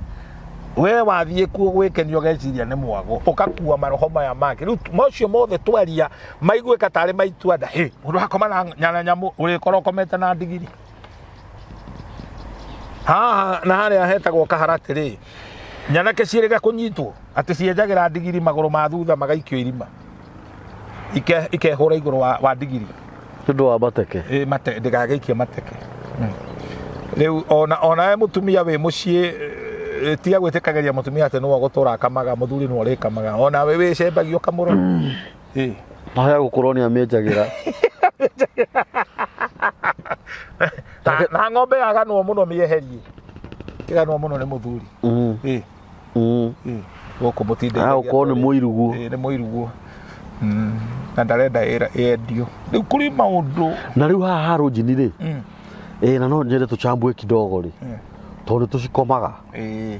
We wathiĩ kuo gwĩkenia ũgeciria nĩ mwago, ũgakua maroho maya mangĩ. Rĩu macio mothe twaria maiguĩka tarĩ maitua nda. Hĩ, mũndũ akoma na nyamũ, ũrĩkorwo ũkomete na ndigiri haha na harĩa hetagwo Kaharatĩ rĩ, nyanake ciĩrĩga kũnyitwo atĩ cienjagĩra ndigiri magũrũ ma thutha magaikio irima, ikehũra igũrũ wa ndigiri. Nĩ ũndũ wa mateke. Ĩ, mate ndĩgagĩikie mateke. Rĩu ona we mũtumia wĩ mũciĩ, tiga gwĩtĩkagĩria mũtumia atĩ nĩwe ũgũtũra akamaga, mũthuri nĩwe ũrĩkamaga. Ona we wĩcembagia ũkamũrora. Ĩ. Haya, gũkorwo nĩ amĩenjagĩra. Na ng'ombe yaganwo mũno mĩeherie, ĩganwo mũno nĩ mũthuri. Ĩ. Ĩ, gũkũ mũtindĩkagia. Ah, gũkorwo nĩ mũiruguo. Ĩ, nĩ mũiruguo. Na ndarenda ĩendio. Rĩu kũrĩ maũndũ. Na rĩu haha ha rũnjini rĩ, ĩ, na no nyende tũchambue kidogo rĩ, tondũ tũcikomaga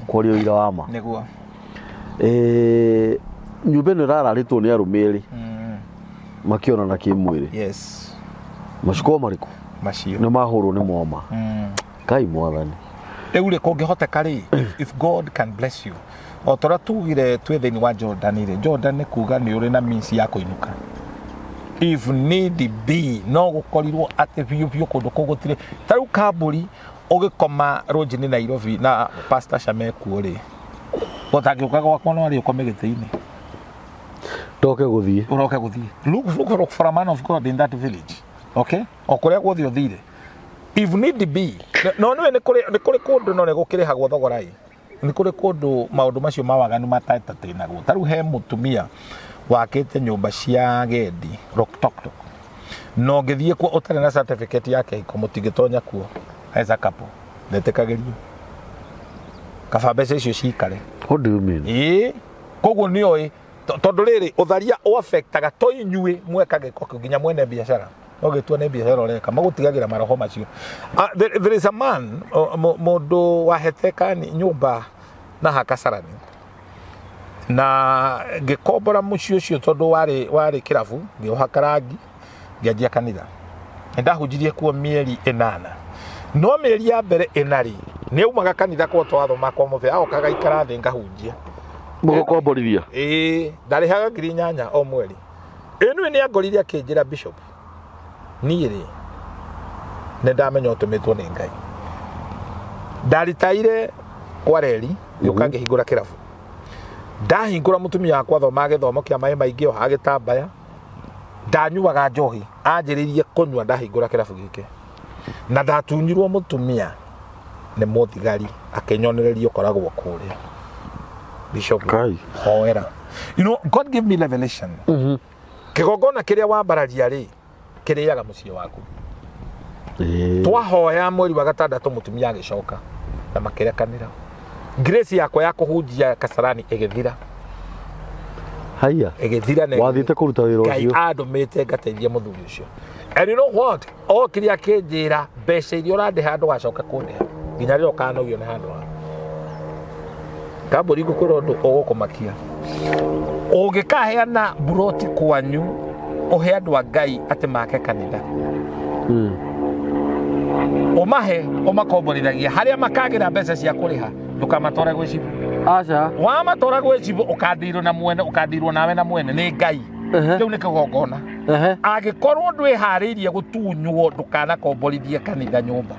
kwaria ũira wa ma. Nĩguo. Ĩ, nyũmba ĩno ĩrararĩtwo nĩ arũme erĩ makĩonana kĩmwĩrĩ. Macuka o marĩkũ? Macio. Nĩ mahũrwo nĩ moma. Ngai mwathani. Rĩu rĩ, kũngĩhoteka rĩ, if God can bless you, o ta ũrĩa tugire twĩ thĩinĩ wa Jordan rĩ, Jordan nĩ kuga nĩ ũrĩ na means ya kũinũka if need be, no gũkorirwo atĩ biũ biũ kũndũ kũu gũtirĩ. Ta rĩu kambũri ũgĩkoma rũnjini Nairobi na Pastor Shame kuo rĩ, ũtangĩũka gwakwa no arĩ ũkome gĩtĩ-inĩ. Ndoke gũthiĩ. Ũroke gũthiĩ. Look for a man of God in that village, okay? O kũrĩa guothe ũthire if need be. No nĩwe nĩ kũrĩ kũndũ no nĩ gũkĩrĩhagwo thogora ĩ, nĩ kũrĩ kũndũ maũndũ macio ma waganu mataentertainagwo. Ta rĩu he mũtumia wakĩte nyũmba cia gendi Rokitoktok, na ũngĩthiĩ kuo ũtarĩ na certificate ya kĩhiko, mũtingĩtonya kuo as a couple, ndetĩkagĩrio. Kaba mbeca icio cikare. What do you mean? Ĩĩ, koguo nĩ oĩ tondũ rĩrĩ ũtharia ũafektaga to inyuĩ mweka gĩko kĩu, nginya mwene biacara no gĩtua nĩ biacara ũreka magũtigagĩra maroho macio. Ah, there is a man, mũndũ wahete kani nyũmba na Hakasarani, na ngĩkombora mũciĩ ũcio tondũ warĩ kĩrabu, ngĩũhaka rangi, ngĩanjia kanitha. Nĩ ndahunjirie kuo mĩeri 8, no mĩeri ya mbere 4 rĩ, nĩ aumaga kanitha kwa twathoma kwa mũthenya, agoka gaikara thĩ ngahunjia. Mũgũkomborithia. Ĩĩ, ndarĩhaga 8,000 o mweri. Ĩnĩ nĩ angorire akĩnjĩra, "Bishop, niĩ rĩ, nĩ ndamenya ũtũmĩtwo nĩ Ngai." Ndaritaire kwa reri, ngĩũka ngĩhingũra kĩrabu. Ndahingũra, mũtumia wakwa thoma gĩthomo kĩa maĩ maingĩ o hagĩtambaya, ndanyuaga njohi, anjĩrĩirie kũnyua ndahingũra kĩrabu gĩkĩ, na ndatunyirwo mũtumia nĩ mũthigari akĩnyonereria ũkoragwo kũrĩa. Bishop, Kai. hoera. God give me revelation. Kĩgongona kĩrĩa wambararia rĩ, kĩrĩaga mũciĩ waku. Twahoya mweri wa gatandatũ, mũtumia agĩcoka na makĩrekanĩra. Grace yakwa ya kũhunjia Kasarani ĩgĩthira. Haiya. Ĩgĩthira na Wathiĩte kũruta wĩra Ngai ũcio. andũmĩte ngateithie mũthuri ũcio. And you know what, okire akĩnjĩra, "Mbeca iria ũrandĩha ndũgacoka kũndĩha nginya rĩrĩa ũkanogio nĩ handũ haha." Kambũri, ngũkwĩra ũndũ ũgũkũmakia. Ũngĩkaheana mburoti kwanyu ũhe andũ a Ngai atĩ make kanitha, ũmahe ũmakomborithagia harĩa makagĩra mbeca cia kũrĩha, ndũkamatware gwĩ cibũ. Aca. Wamatwara gwĩ cibũ ũkandirwo na mwene, ũkandirwo nawe na mwene nĩ Ngai. Kĩu nĩ kĩgongona. Angĩkorwo ndwĩharĩirie gũtunywo, ndũkanakomborithie kanitha nyũmba.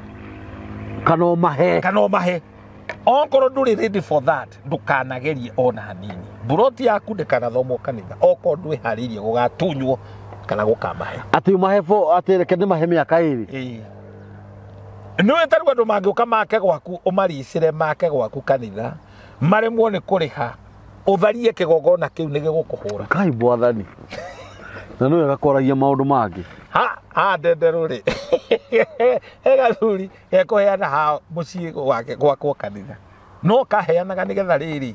Kana ũmahe. Kana ũmahe. Okorwo ndũrĩ ready for that, ndũkanagerie ona hanini. Mburoti yaku ndĩkanathomwo kanitha okorwo ndwĩharĩirie gũgatunywo kana gũkamahe. Atĩ ũmahe fo atĩ reke ndĩmahe mĩaka 2. Ĩĩ. Nĩũĩ ta rĩu andũ mangĩũka make gwaku, ũmaricĩre make gwaku kanitha, maremwo nĩ kũrĩha, ũtharie kĩgongona kĩu, nĩ gĩgũkũhũra. Ngai mwathani. Na nĩ wega kwaragia maũndũ mangĩ. Ha ha ndenderũ rĩ, he gathuri gekũheana ha mũciĩ gwake gwakwo kanitha, no kaheanaga nĩgetha rĩrĩ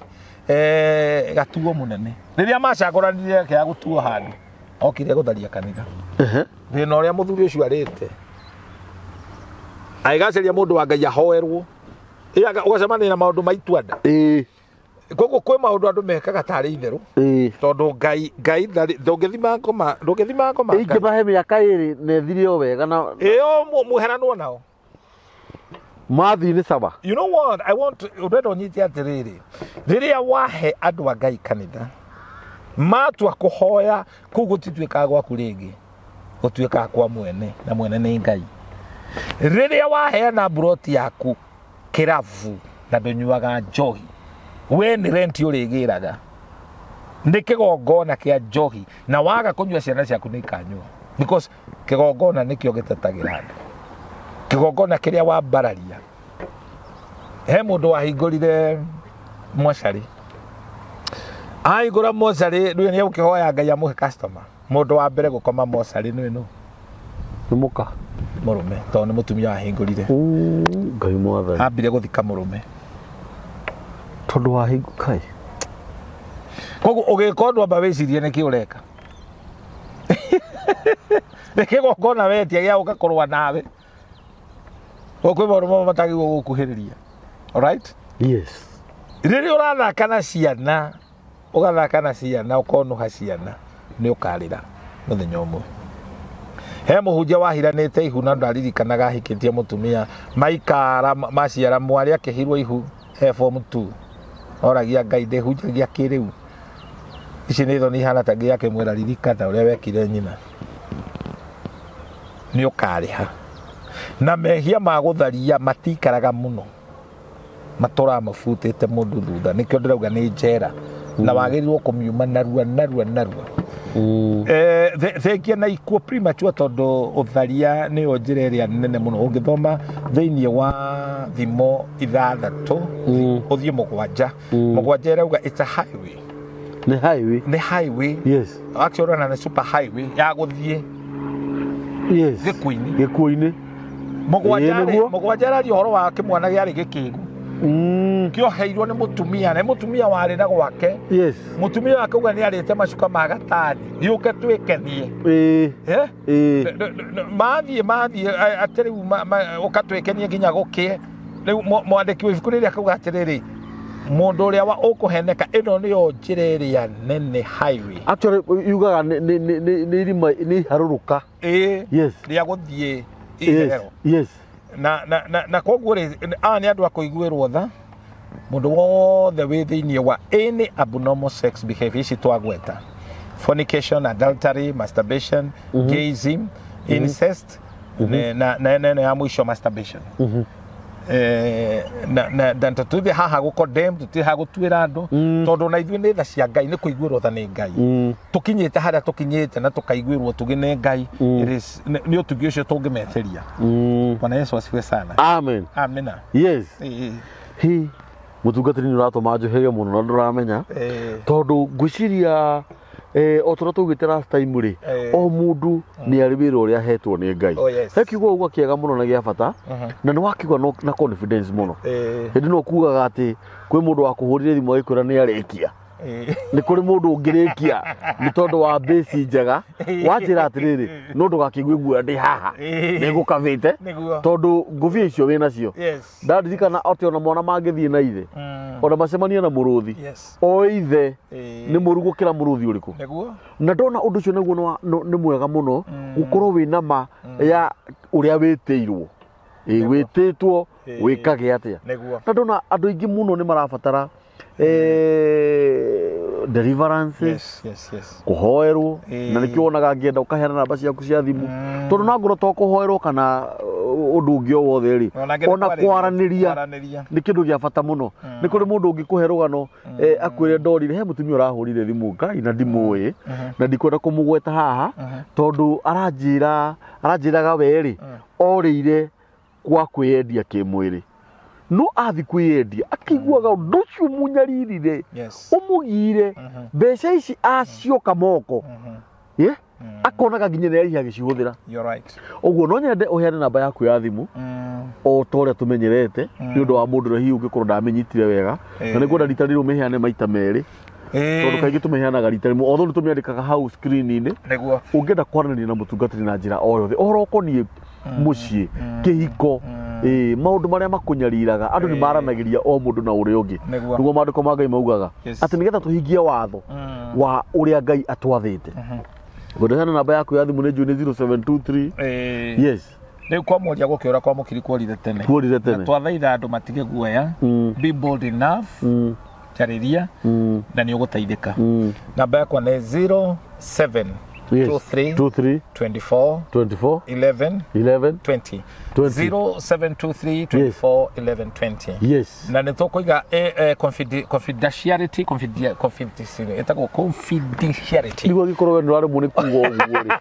gatuo mũnene. Rĩrĩa macagũranire kĩa gũtuo handũ, okire gũtharia kanitha. Thĩna ũrĩa mũthuri ũcio arĩte agĩgaceria mũndũ wa Ngai ahoerwo, ũgacemania na maũndũ ma ituanda. Koguo kwĩ maũndũ andũ mekaga tarĩ itherũ, tondũ Ngai ndũngĩthima ngoma, ndũngĩthima ngoma Ngai. Ingĩmahe mĩaka 2 na ĩthire o wega na ĩyo mũheranwo nao. Mathiĩ nĩ sawa. You know what I want, ũndenda ũnyite atĩrĩrĩ, rĩrĩa wahe andũ a Ngai kanitha, matua kũhoya kũu gũtituĩkaga gwaku rĩngĩ, gũtuĩkaga kwa mwene, na mwene nĩ Ngai. Rĩrĩa waheana mburoti yaku kĩrabu na ndũnyuaga njohi, we nĩ renti ũrĩgĩraga, nĩ kĩgongona kĩa njohi, na waga kũnyua ciana ciaku nĩ ikanyua, because kĩgongona nĩkĩo gĩtetagĩra andũ. Kĩgongona kĩrĩa wambararia. He mũndũ wahingũrire mocarĩ, ahingũra mocarĩ rĩu nĩ egũkĩhoya Ngai amũhe customer. Mũndũ wa mbere gũkoma mocarĩ nĩ nũ? Nĩ mũka. Mũrũme, tondũ nĩ mũtumia wahingũrire. Ngai mwathani. Ambire gũthika mũrũme. Tondũ wahingũ kai. Koguo ũgĩka ũndũ amba wĩcirie nĩkĩ ũreka. Nĩ kĩgongona wetia gĩa gũka kũrũa nawe. Kwĩ maũndũ mamwe matagĩrĩirwo gũkuhĩrĩria. Alright? Yes. Rĩrĩa ũrathaka na ciana, ũgathaka na ciana, ũkonũha ciana, nĩ ũkarĩra mũthenya ũmwe. He mũhunjia wahiranĩte ihu na ndaririkanaga ahikĩtie mũtumia, maikara maciara mwarĩ akĩhirwo ihu e form 2. Oragia Ngai, ndĩhunjagia kĩrĩu, ici nĩ thoni ihana ta Ngai akĩmwĩra ririkana ũrĩa wekire nyina, nĩ ũkarĩha. Na mehia ma gũtharia matikaraga mũno, matũraga mabutĩte mũndũ thutha. Nĩkĩo ndĩrauga nĩ njera na wagĩrĩirwo kũmiuma narua narua narua. Thengia na ikuũ premature, tondũ ũtharia nĩyo njĩra ĩrĩa nene mũno. Ũngĩthoma thĩinĩ wa Thimo 6 ũthiĩ 7, 7 ĩrauga it's a highway. Nĩ highway. Nĩ highway. Actually ona nĩ super highway ya gũthiĩ gĩkuũ-inĩ. Gĩkuũ-inĩ. 7 Ĩĩ, rĩ, nĩguo. 7 ĩraria ũhoro wa kĩmwana gĩarĩ gĩkĩgu, kĩoheirwo nĩ mũtumia, nĩ mũtumia warĩ na gwake. Mũtumia wake uga nĩ arĩte macuka ma gatani, gĩũke twĩkenie. Eh? Mathiĩ atĩ rĩu ũka twĩkenie nginya gũkĩe. Rĩu mwandĩki wa ibuku rĩrĩ akauga atĩrĩrĩ, mũndũ ũrĩa wa ũkũheneka, ĩno nĩyo njĩra ĩrĩa nene, highway. Actually yugaga nĩ irima, nĩ iharũrũka. Ĩĩ. Rĩa gũthiĩ iherero. Na koguo rĩ, aya nĩ andũ a kũiguĩrwo tha. Mũndũ wothe wĩ thĩinĩ wa any abnormal sex behavior ici twagweta, fornication, adultery, masturbation, gayism, incest, na ĩno ya mũico, masturbation. Na tũthiĩ haha gũ condemn, tũtirĩ haha gũtuĩra andũ, tondũ na ithuĩ nĩ tha cia Ngai, nĩ kũiguĩrwo tha nĩ Ngai tũkinyĩte harĩa tũkinyĩte, na tũkaiguĩrwo ũtugi nĩ Ngai. Nĩ ũtugi ũcio tũngĩmetĩria. Bwana Yesu asifiwe sana. Amen. Amina. Yes. Hi mũtungatĩri, nĩ ũratũma njohege mũno na ndũramenya, tondũ ngwĩciria o tũrĩa twaugĩte last time rĩ, o mũndũ nĩ arĩ wĩra ũrĩa ahetwo nĩ Ngai. Oh, yes. He kiugo ũguo kĩega mũno na gĩa bata, na nĩ wakiuga na confidence mũno. Hĩndĩ no kugaga atĩ kwĩ mũndũ wakũhũrire thimũ agĩkwĩra nĩ arĩkia. Nĩ kũrĩ mũndũ ũngĩrĩkia nĩ tondũ wa mbĩci njega. Wanjĩra atĩrĩrĩ, no ndũgakĩigue guoya ndĩ haha, nĩ ngũkabĩte tondũ ngũbia icio wĩ nacio. Ndaririkana atĩ ona mwana mangĩthiĩ na ithe, ona macemanie na mũrũthi, o ithe nĩ mũru gũkĩra mũrũthi ũrĩkũ. Na ndona ũndũ ũcio naguo nĩ mwega mũno, gũkorwo wĩ na ma ya ũrĩa wĩtĩirwo. Ĩ, wĩtĩtwo wĩkage atĩa. Na ndona andũ aingĩ mũno nĩ marabatara deliverances, Yes, yes, yes. kũhoerwo. Na nĩkĩo wonaga ngĩenda ũkaheana namba ciaku cia thimũ, tondũ no ngorwo to kũhoerwo kana ũndũ ũngĩ o wothe rĩ, Ona ngĩenda ona kwaranĩria kwaranĩria. Nĩ kĩndũ gĩa bata mũno. Nĩ kũrĩ mũndũ ũngĩkũhe rũgano, akwĩre ndorire he mũtumia ũrahũrire thimũ, Ngai, na ndimũĩ na ndikwenda kũmũgweta haha, tondũ aranjĩraga we rĩ, orĩire kwa kwĩyendia kĩmwĩrĩ, no athi kwĩyendia akĩiguaga ũndũ ũcio mũnyaririre, ũmũgire mbeca ici acioka moko, ye akonaga nginya nĩ arĩhi agĩcihũthĩra. You're right. Ũguo no nyende ũheane namba yaku ya thimũ o ta ũrĩa tũmenyerete, nĩ ũndũ wa mũndũ ũrĩa hihi ũngĩkorwo ndamenyitire wega, na nĩ ngwenda rita rĩrĩ ũmĩheane maita merĩ, tondũ kaingĩ tũmĩheanaga rita rĩmwe, although nĩ tũmĩandĩkaga hau screen-inĩ. Ũngĩenda kwaranĩria na mũtungatĩri na njĩra o yothe, ũhoro ũkoniĩ mũciĩ, kĩhiko, maũndũ marĩa makũnyariraga, andũ nĩ maranagĩria o mũndũ na ũrĩa ũngĩ. Nĩguo maandĩko ma Ngai maugaga atĩ nĩgetha tũhingie watho wa ũrĩa Ngai atwathĩte. Ngwenda ũheane namba yaku ya thimũ, nĩ njũĩ nĩ 0723. Yes. Rĩu kwa mũria gũkĩũra kwa mũkiri kuorire tene. Kuorire tene. Na twathaitha andũ matige guoya. Be bold enough. Njarĩria na nĩ ũgũteithĩka. Namba yakwa nĩ 07 23 23 24 24 11 11 20. 20. 0723 24 11 20. Na nĩ tũkũiga confidentiality, ĩtagwo confidentiality. Niguo angĩkorwo we nĩũraremwo nĩ kuga ũguo rĩ,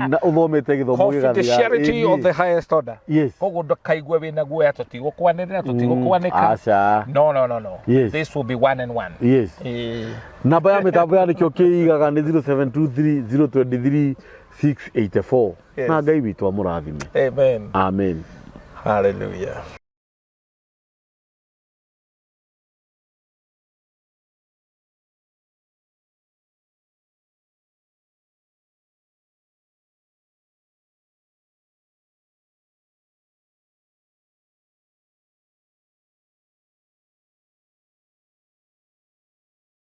na ũthomete gĩthomo Confidentiality of the highest order. Koguo ndũkaigue wĩna guoya, tũtigũkwanĩrĩra, tũtigũkwanĩka. Aca. No, no, no, no. This will be one and one. Namba ya mĩtambo ya nĩkĩo kĩigaga nĩ 0723 023 684. Na Ngai witũ amũrathime. Amen. Amen. Hallelujah.